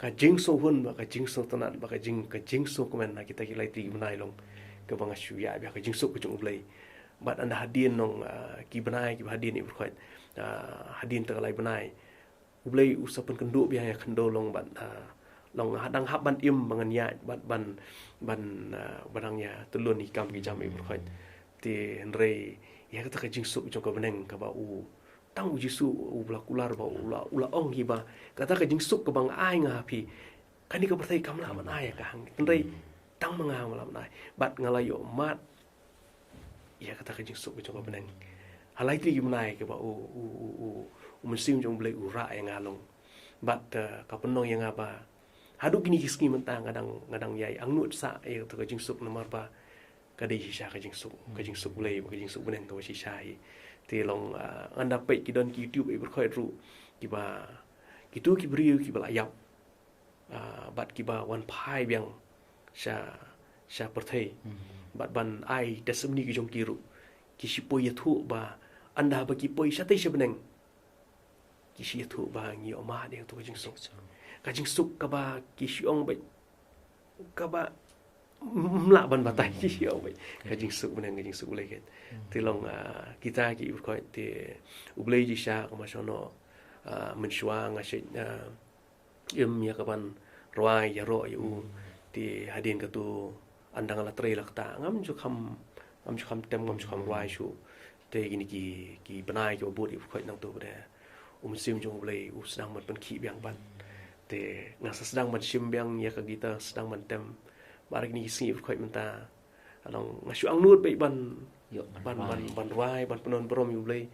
Ka jingsngewhun bad ka jingsngewtynnat bad ka jing, ka jingsngewkmen ha kita ki lai tylli ki bnai long kaba nga shu ïaid beit ha ka jingsuk ka jong u Blei. Bad ynda hadien long, ah, ki bnai kiba hadien i briew, ah, hadien ta ka lai bnai, u Blei u sa pynkynduh beit ïa nga khyndew long bad, ah, long nga dang hap ban im ba ngan ïaid bad ban, ban, ah, ba nang ïa tylli ki kam ki jam i briew. Te hynrei ïa kata ka jingsuk jong ka bneng kaba u, tang u Jisu u la kular ba u la, u la ong hi ba kata ka jingsuk kaba nga ai nga ha phi, kane ka pyrthei kam lah ban ai ïa ka ha nga. Hynrei tang ma nga nga lah ban ai. Bad nga la ïoh mad ïa kata ka jingsuk ka jong ka bneng ha lai tylli ki bnai kaba u, u, u, u, u Mynsiem jong u Blei u rah ïa nga long. Bad, eh, ka pynlong ïa nga ba haduh kine ki sngi mynta nga dang, nga dang ïai angnud sah ïa kata ka jingsuk namar ba ka dei shisha ka jingsuk, ka jingsuk Blei, ka jingsuk bneng kaba shisha hi. Te long, ah, ynda peit ki don ki YouTube i briew ruh kiba, kitu ki briew kiba la ïap, ah, bad kiba wan phai biang sha, sha pyrthei bad ban ai testimony ki jong ki ruh, ki shu poi ïathuh ba ynda ba ki poi shatei sha bneng, ki shu ïathuh ba ngi ïoh mad ïa kata ka jingsuk. Ka jingsuk kaba ki shu ong beit kaba ym lah ban batai, ki shu ong beit ka jingsuk bneng, ka jingsuk Blei kat. Te long, ah, kita ki briew te u Blei shisha kumba shano, ah, mynshuwa nga shu, ah, im ïa ka ban rwai ïaroh ïa u. Te hadien katu ynda nga la trei la ktah ngam ju kham, ngam ju kham tem, ngam ju kham rwai shuh. Te kine ki, ki bnai kiba bud i briew nangtu ba dei u Mynsiem jong u Blei u sdang ban pynkhih biang pat. Te nga sa sdang ban shim biang ïa ka guitar, sdang ban tem. Bad kine ki sngi i briew mynta, long nga shu angnud beit ban, ban, ban, ban rwai, ban pynlong burom ïa u Blei,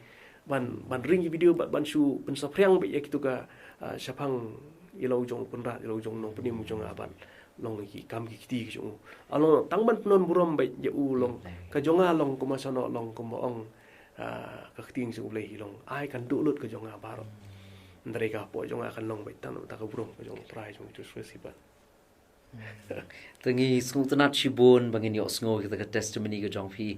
ban, ban ring ki video bad ban shu pynsaphriang beit ïa kitu ka, ah, shaphang ïa la u jong u Kynrad, ïa la u jong u Nongpynim u jong nga bad long ki kam ki kti ki jong u. Long tang ban pynlong burom beit ïa u long ka jong nga long kumba shano long kumba ong, ah, ka ktien jong u Blei hi long ai kan duh lut ka jong nga baroh. Hynrei ka pop jong nga kan long beit tang da ka burom ka jong u Trai jong u Jisu Khrist hi bad. Te ngi sngewtynnat shibun ba ngin ïohsngew ïa kata ka testimony ka jong phi.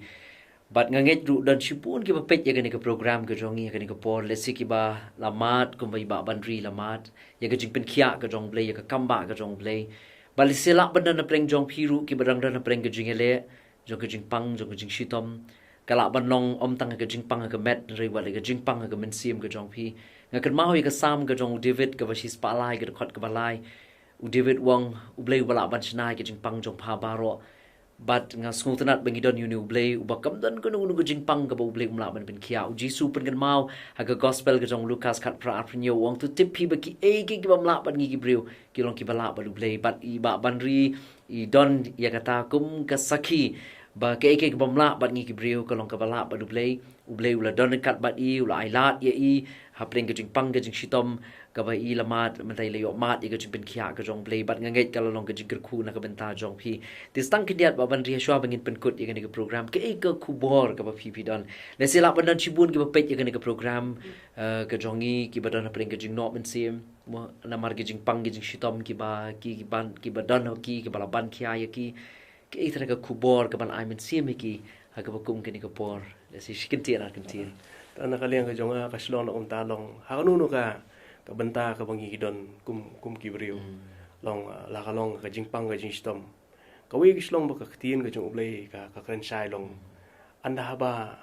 Bad nga ngeit ruh don shibun kiba peit ïa kane ka program ka jong ngi ha kane ka por, lehse kiba la mad kumba i Bah Banri la mad ïa ka jingpynkhiah ka jong u Blei, ïa ka kam bah ka jong u Blei. Bad lehse lah ban don hapdeng jong phi ruh kiba dang don hapdeng ka jingïaleh jong ka jingpang jong ka jingshitom. Ka lah ban long ym tang ha ka jingpang ha ka met, hynrei wat ïa ka jingpang ha ka mynsiem ka jong phi. Nga kynmaw ïa ka Salm ka jong u David kaba shispah lai, ka dkhot kaba lai. U David u ong, U Blei uba lah ban shna ïa ka jingpang jong pha baroh. Bad nga sngewtynnat ba ngi don ïa une U Blei uba kam don kano kano ka jingpang kaba U Blei um lah ban pynkhiah. U Jisu u pynkynmaw ha ka gospel ka jong u Lukas khatphra arphew hynñiew, u ong, to tip phi ba kiei kiei ki bym lah bad ngi ki briew ki long kiba lah bad U Blei. Bad i Bah Banri i don ïa kata kum ka sakhi ba kiei kiei ki bym lah bad ngi ki briew ka long kaba lah bad U Blei. U Blei u la don ryngkat bad i, u la ailad ïa i hapdeng ka jingpang ka jingshitom kaba i la mad, mynta i la ïoh mad ïa ka jingpynkhiah ka jong U Blei. Bad nga ngeit ka la long ka jingkyrkhu na ka bynta jong phi. Te sa tang khyndiat Bah Banri, ha shuwa ba ngin pynkut ïa kane ka program, kaei ka khubor kaba phi phi don? Lehse lah ban don shibun kiba peit ïa kane ka program, eh, ka jong ngi kiba don hapdeng ka jingnoh mynsiem, mo, namar ka jingpang ka jingshitom kiba, ki, ki ban, kiba don ha ki, kiba la ban khia ïa ki. Kaei trai ka khubor kaban ai mynsiem ïa ki ha kaba kum kane ka por? Lehse shi kyntien ar kyntien. Te na ka liang ka jong nga ka shlong na kumta long ha kano kano ka, ka bynta kaba ngi ki don kum, kum ki briew. Long, ah, la ka long ka jingpang ka jingshitom. Kawei ka shlong ba ka ktien ka jong U Blei ka, ka kren shai long. Ynda haba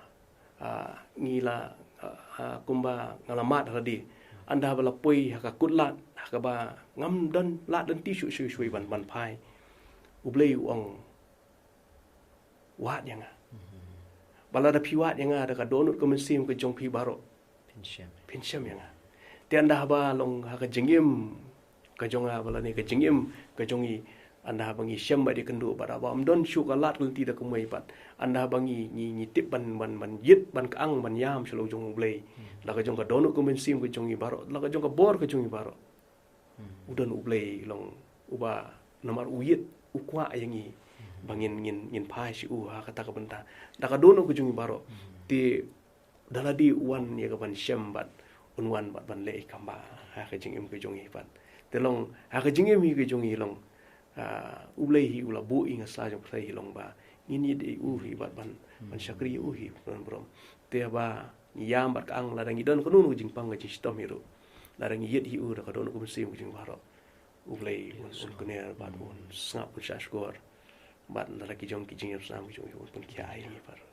ah, ngi la, ah, ah, kumba nga la mad ha lade. Ynda haba la poi ha ka kutlad ha kaba ngam don lad lynti shuh shuh shuh ban, ban phai. U Blei u ong, wad ïa nga. Ba lada phi wad ïa nga da ka dohnud ka mynsiem ka jong phi baroh, phin shem, phin shem ïa nga. Te ynda haba long ha ka jingim ka jong nga ba lane ka jingim ka jong i, ynda haba ngi shem bad ïakynduh bad haba ym don shuh ka lad ka lynti da kumwei pat, ynda haba ngi, ngi, ngi tip ban, ban, ban ïit, ban kyang, ban ïam sha la u jong U Blei, la ka jong ka dohnud ka mynsiem ka jong i baroh, la ka jong ka bor ka jong i baroh, u don U Blei long uba namar u ïeit, u kwah ïa ngi ba ngin, ngin, ngin phai sha u ha kata ka bynta. Da ka dohnud ka jong ngi baroh. Te da lade u wan ïa ka ban shem bad un wan bad ban leh ïa ka kam ba ha ka jingim ka jong ngi pat. Te long ha ka jingim hi ka jong ngi long, ah, U Blei hi u la buh ïa nga sla jong pyrthei hi long ba ngin ïeit ïa u hi bad ban, ban shakri ïa u hi ban burom. Te ba ngi ïam bad ka ang lada ngi don kano kano ka jingpang ka jingshitom hi ruh, lada ngi ïeit ïa u da ka dohnud ka mynsiem ka jong ngi baroh, U Blei un, un kner bad un sngap, un shahshkor. Bad lada ki jong ki jingïasam ki jong ngi un pynkhiah ïa ngi baroh.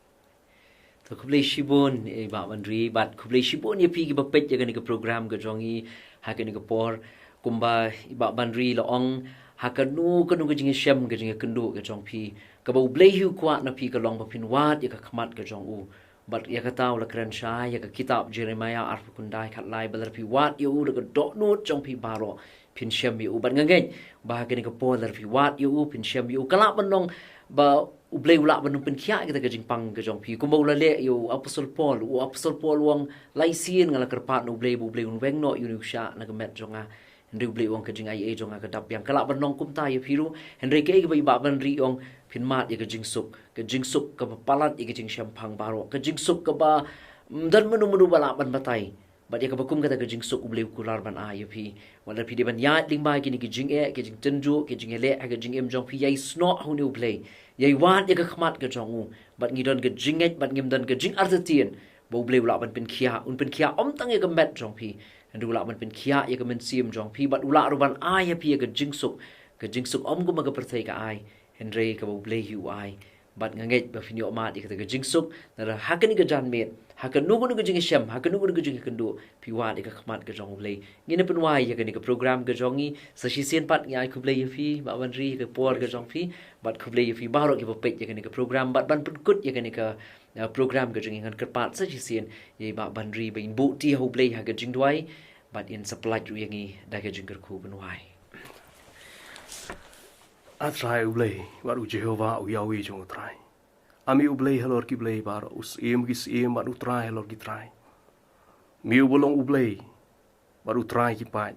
To khublei shibun, eh, Bah Banri, bad khublei shibun ïa phi kiba peit ïa kane ka program ka jong ngi ha kane ka por. Kumba i Bah Banri la ong, ha kano kano ka jingïashem, ka jingïakynduh ka jong phi, kaba U Blei hi u kwah na phi ka long ba phin wad ïa ka khmat ka jong u. Bad ïa kata u la kren shai ïa ka kitab Jeremiah arphew khyndai khatlai, ba lada phi wad ïa u da ka dohnud jong phi baroh, phin shem ïa u. Bad nga ngeit ba ha kane ka por lada phi wad ïa u, phin shem ïa u, ka lah ban long ba U Blei u lah ban pynkhiah ïa kata ka jingpang ka jong phi. Kumba u la leh ïa u Apostol Paul, u Apostol Paul u ong, lai sien nga la kyrpad na U Blei ba U Blei un weng noh ïa une u shiah na ka met jong nga. Hynrei U Blei u ong, ka jingaiei jong nga ka dap biang. Ka lah ban long kumta ïa phi ruh. Hynrei kaei kaba i Bah Banri u ong, phin mad ïa ka jingsuk, ka jingsuk kaba palat ïa ka jingshemphang baroh, ka jingsuk kaba, mm, ym don mano mano ba lah ban batai. Bad ïa kaba kum kata ka jingsuk U Blei u kular ban ai ïa phi. Wat la phi dei ban ïaid lyngba kine ki jingeh, ki jingtynjuh, ki jingïaleh ha ka jingim jong phi, ïai snoh ha une U Blei, ïai wad ïa ka khmat ka jong u. Bad ngi don ka jingngeit, bad ngim don ka jingartatien ba U Blei u lah ban pynkhiah, un pynkhiah ym tang ïa ka met jong phi, hynrei u lah ban pynkhiah ïa ka mynsiem jong phi, bad u lah ruh ban ai ïa phi ïa ka jingsuk, ka jingsuk ym kumba ka pyrthei ka ai, hynrei kaba U Blei hi u ai. Bad nga ngeit ba phin ïoh mad ïa kata ka jingsuk, lada ha kane ka janmiet, ha kano kano ka jingïashem, ha kano kano ka jingïakynduh, phi wad ïa ka khmat ka jong U Blei. Ngin ïa pynwai ïa kane ka program ka jong ngi, sa shisien pat ngi ai khublei ïa phi Bah Banri ïa ka por ka jong phi, bad khublei ïa phi baroh kiba peit ïa kane ka program, bad ban pynkut ïa kane ka, uh, program ka jong ngi ngan kyrpad sa shisien ïa i Bah Banri ba in buh ti ha U Blei ha ka jingduwai, bad in sa pyllait ruh ïa ngi da ka jingkyrkhu ban wai. A Trai U Blei, bad U Jehobah, U Yahweh jong U Trai. A me U Blei halor ki blei baroh, U Syiem ki syiem, bad U Trai halor ki trai. Me uba long U Blei bad U Trai ki paid.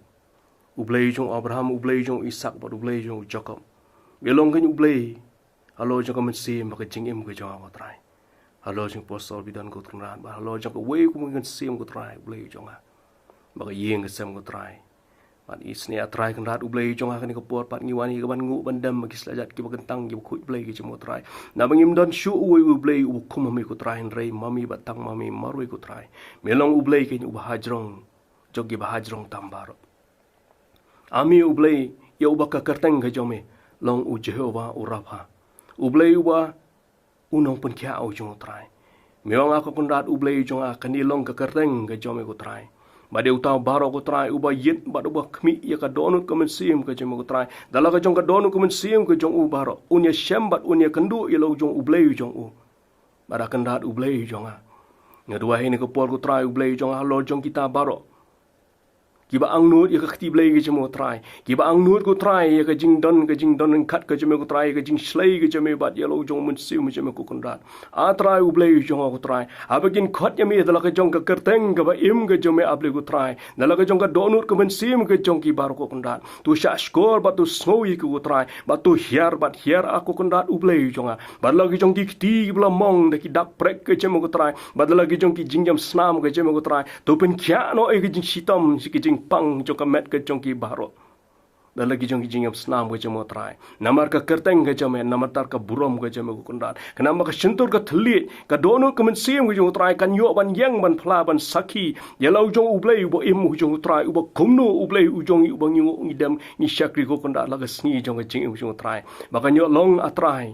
U Blei jong u Abraham, U Blei jong u Isaak, bad U Blei jong u Jakob. Me long kein U Blei halor jong ka mynsiem bad ka jingim ka jong nga, ko Trai. Halor jong u Apostol Bidan, ko Trai, bad halor jong kawei kawei ka mynsiem, ko Trai, U Blei jong nga, bad ka ïing ka sem, ko Trai. Bad isynei, a Trai Kynrad U Blei jong nga, ha kane ka por pat ngi wan ïa ka ban nguh ban dem ha ki slajat kiba kyntang kiba khuid, Blei ka jong me, ko Trai. Naba ngim don shuh uwei U Blei uba kum ma me, ko Trai, hynrei ma me bad tang ma me marwei, ko Trai. Me long U Blei kein uba hajrong jong kiba hajrong tam baroh. A me U Blei, ïa uba ka kyrteng ka jong me long U Jehobah U Rapha, U Blei uba u nongpynkhiah u jong nga, ko Trai. Me ong, a ko Kynrad U Blei jong nga, kane long ka kyrteng ka jong me, ko Trai. Bad ïa uta baroh, ko Trai, uba ïeit bad uba khmih ïa ka dohnud ka mynsiem ka jong me, ko Trai, da la ka jong ka dohnud ka mynsiem ka jong u baroh un ïashem bad un ïakynduh ïa la u jong U Blei u jong u. Bad a Kynrad U Blei jong nga, nga duwai ha kane ka por, ko Trai, U Blei jong nga, halor jong kita baroh kiba angnud ïa ka kti Blei ka jong me, ko Trai. Kiba angnud, ko Trai, ïa ka jingdon, ka jingdon ryngkat ka jong me, ko Trai, ïa ka jingshlei ka jong me bad ïa la u jong u Mynsiem jong me, ko Kynrad. A Trai U Blei jong nga, ko Trai, haba kin khot ïa me da la ka jong ka kyrteng kaba im ka jong me, a Blei, ko Trai, da la ka jong ka dohnud ka mynsiem ka jong ki baroh, ko Kynrad, to shahshkor bad to sngew ïa ki, ko Trai, bad to hiar bad hiar, a ko Kynrad U Blei jong nga. Bad la ki jong ki kti kiba la mong da ki dak prek ka jong me, ko Trai, bad la ki jong ki jingïam snam ka jong me, ko Trai, to pynkhiah noh ïa ka jingshitom, ïa ka jingpang jong ka met ka jong ki baroh. Bad la ki jong ki jingïam snam ka jong me, ko Trai, namar ka kyrteng ka jong me, namar ka burom ka jong me, ko Kynrad. Khnang ba ka shyntur ka thylliej, ka dohnud ka mynsiem ka jong me, ko Trai, kan ïoh ban ïeng ban phla ban sakhi ïa la u jong U Blei uba im u jong, ko Trai, uba kumno U Blei u jong ngi, uba ngi nguh ngi dem ngi shakri, ko Kynrad, la ka sngi jong ka jingim ka jong me, ko Trai. Ba kan ïoh long, a Trai,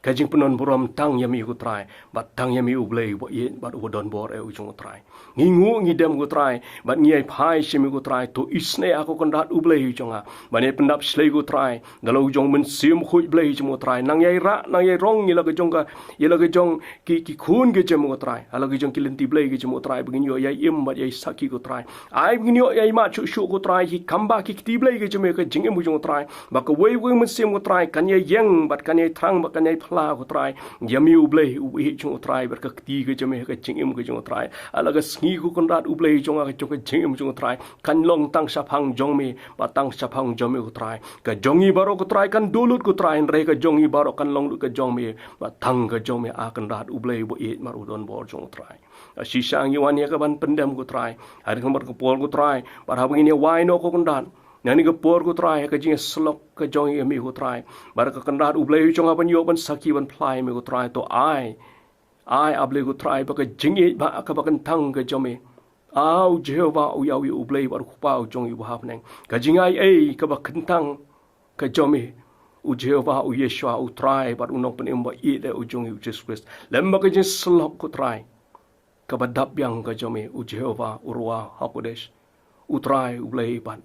ka jingpynbor burom tang ïa me, ko Trai, bad tang ïa me, U Blei uba ïeit bad uba don bor eh u jong, ko Trai. Ngi nguh ngi dem, ko Trai, bad ngi ïai phai sha me, ko Trai, to isynei, a ko Kynrad U Blei u jong nga, ban ïai pyndap shlei, ko Trai, da la u jong u Mynsiem Bakhuid, Blei u jong, ko Trai, nang ïai rah nang ïai rong ïa la ka jong ka, ïa la ka jong ki, ki khun ka jong me, ko Trai, ha la ka jong ki lynti Blei ka jong me, ko Trai, ba ngin ïoh ïai im bad ïai sakhi, ko Trai. Ai ba ngin ïoh ïai mad shuh shuh, ko Trai, ki kam ba ki kti Blei ka jong me ha ka jingim ka jong me, ko Trai, ba kawei kawei ka mynsiem, ko Trai, kan ïai ïeng bad kan ïai thrang bad kan ïai pla ko Trai. Ïa me U Blei uba ïeit jong U Trai, bad ka kti ka jong me, ka jingim ka jong U Trai. Ha la ka sngi ko Kynrad U Blei jong nga, ka jong ka jingim jong U Trai, kan long tang shaphang jong me, bad tang shaphang jong me ko Trai. Ka jong ngi baroh ko Trai kan duh lut ko Trai, hynrei ka jong ngi baroh kan long lut ka jong me, bad tang ka jong me, A Kynrad U Blei uba ïeit bad u donbor jong U Trai. Shisha ngi wan ïa ka ban pyndem ko Trai ha kane ka por ko Trai, bad haba ngin ïa wai noh ko Kynrad, nangne ka por ko Trai, ka jingïasyllok ka jong ngi ïa me ko Trai, bad ka Kynrad U Blei jong nga ban ïoh ban sakhi ban phla ïa me ko Trai. To ai, ai A Blei ko Trai, ba ka jingïeit ba kaba kyntang ka jong me, A U Jehobah, U Yahweh U Blei bad U Kpa U jong ngi uba ha bneng, ka jingai ei kaba kyntang ka jong me, U Jehobah, U Yeshua, U Trai bad U Nongpynim ba ïeit eh U jong ngi, U Jisu Khrist, lem bad ka jingïasyllok ko Trai, kaba dap biang ka jong me, U Jehobah, U Ruach HaKodesh, U Trai U Blei bad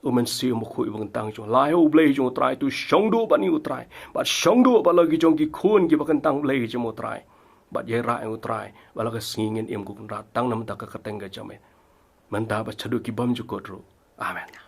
U Mynsiem Bakhuid uba kyntang jong ngi. Lai ho U Blei jong U Trai, to shong duh bad ngi ko Trai, bad shong duh bad la ki jong ki khun kiba kyntang Blei ka jong me ko Trai, bad ïaroh ïa ngi ko Trai, ba la ka sngi ngin im ko Kynrad, tang na bynta ka kyrteng ka jong me, mynta bad shaduh ki bymjukut ruh. Amen.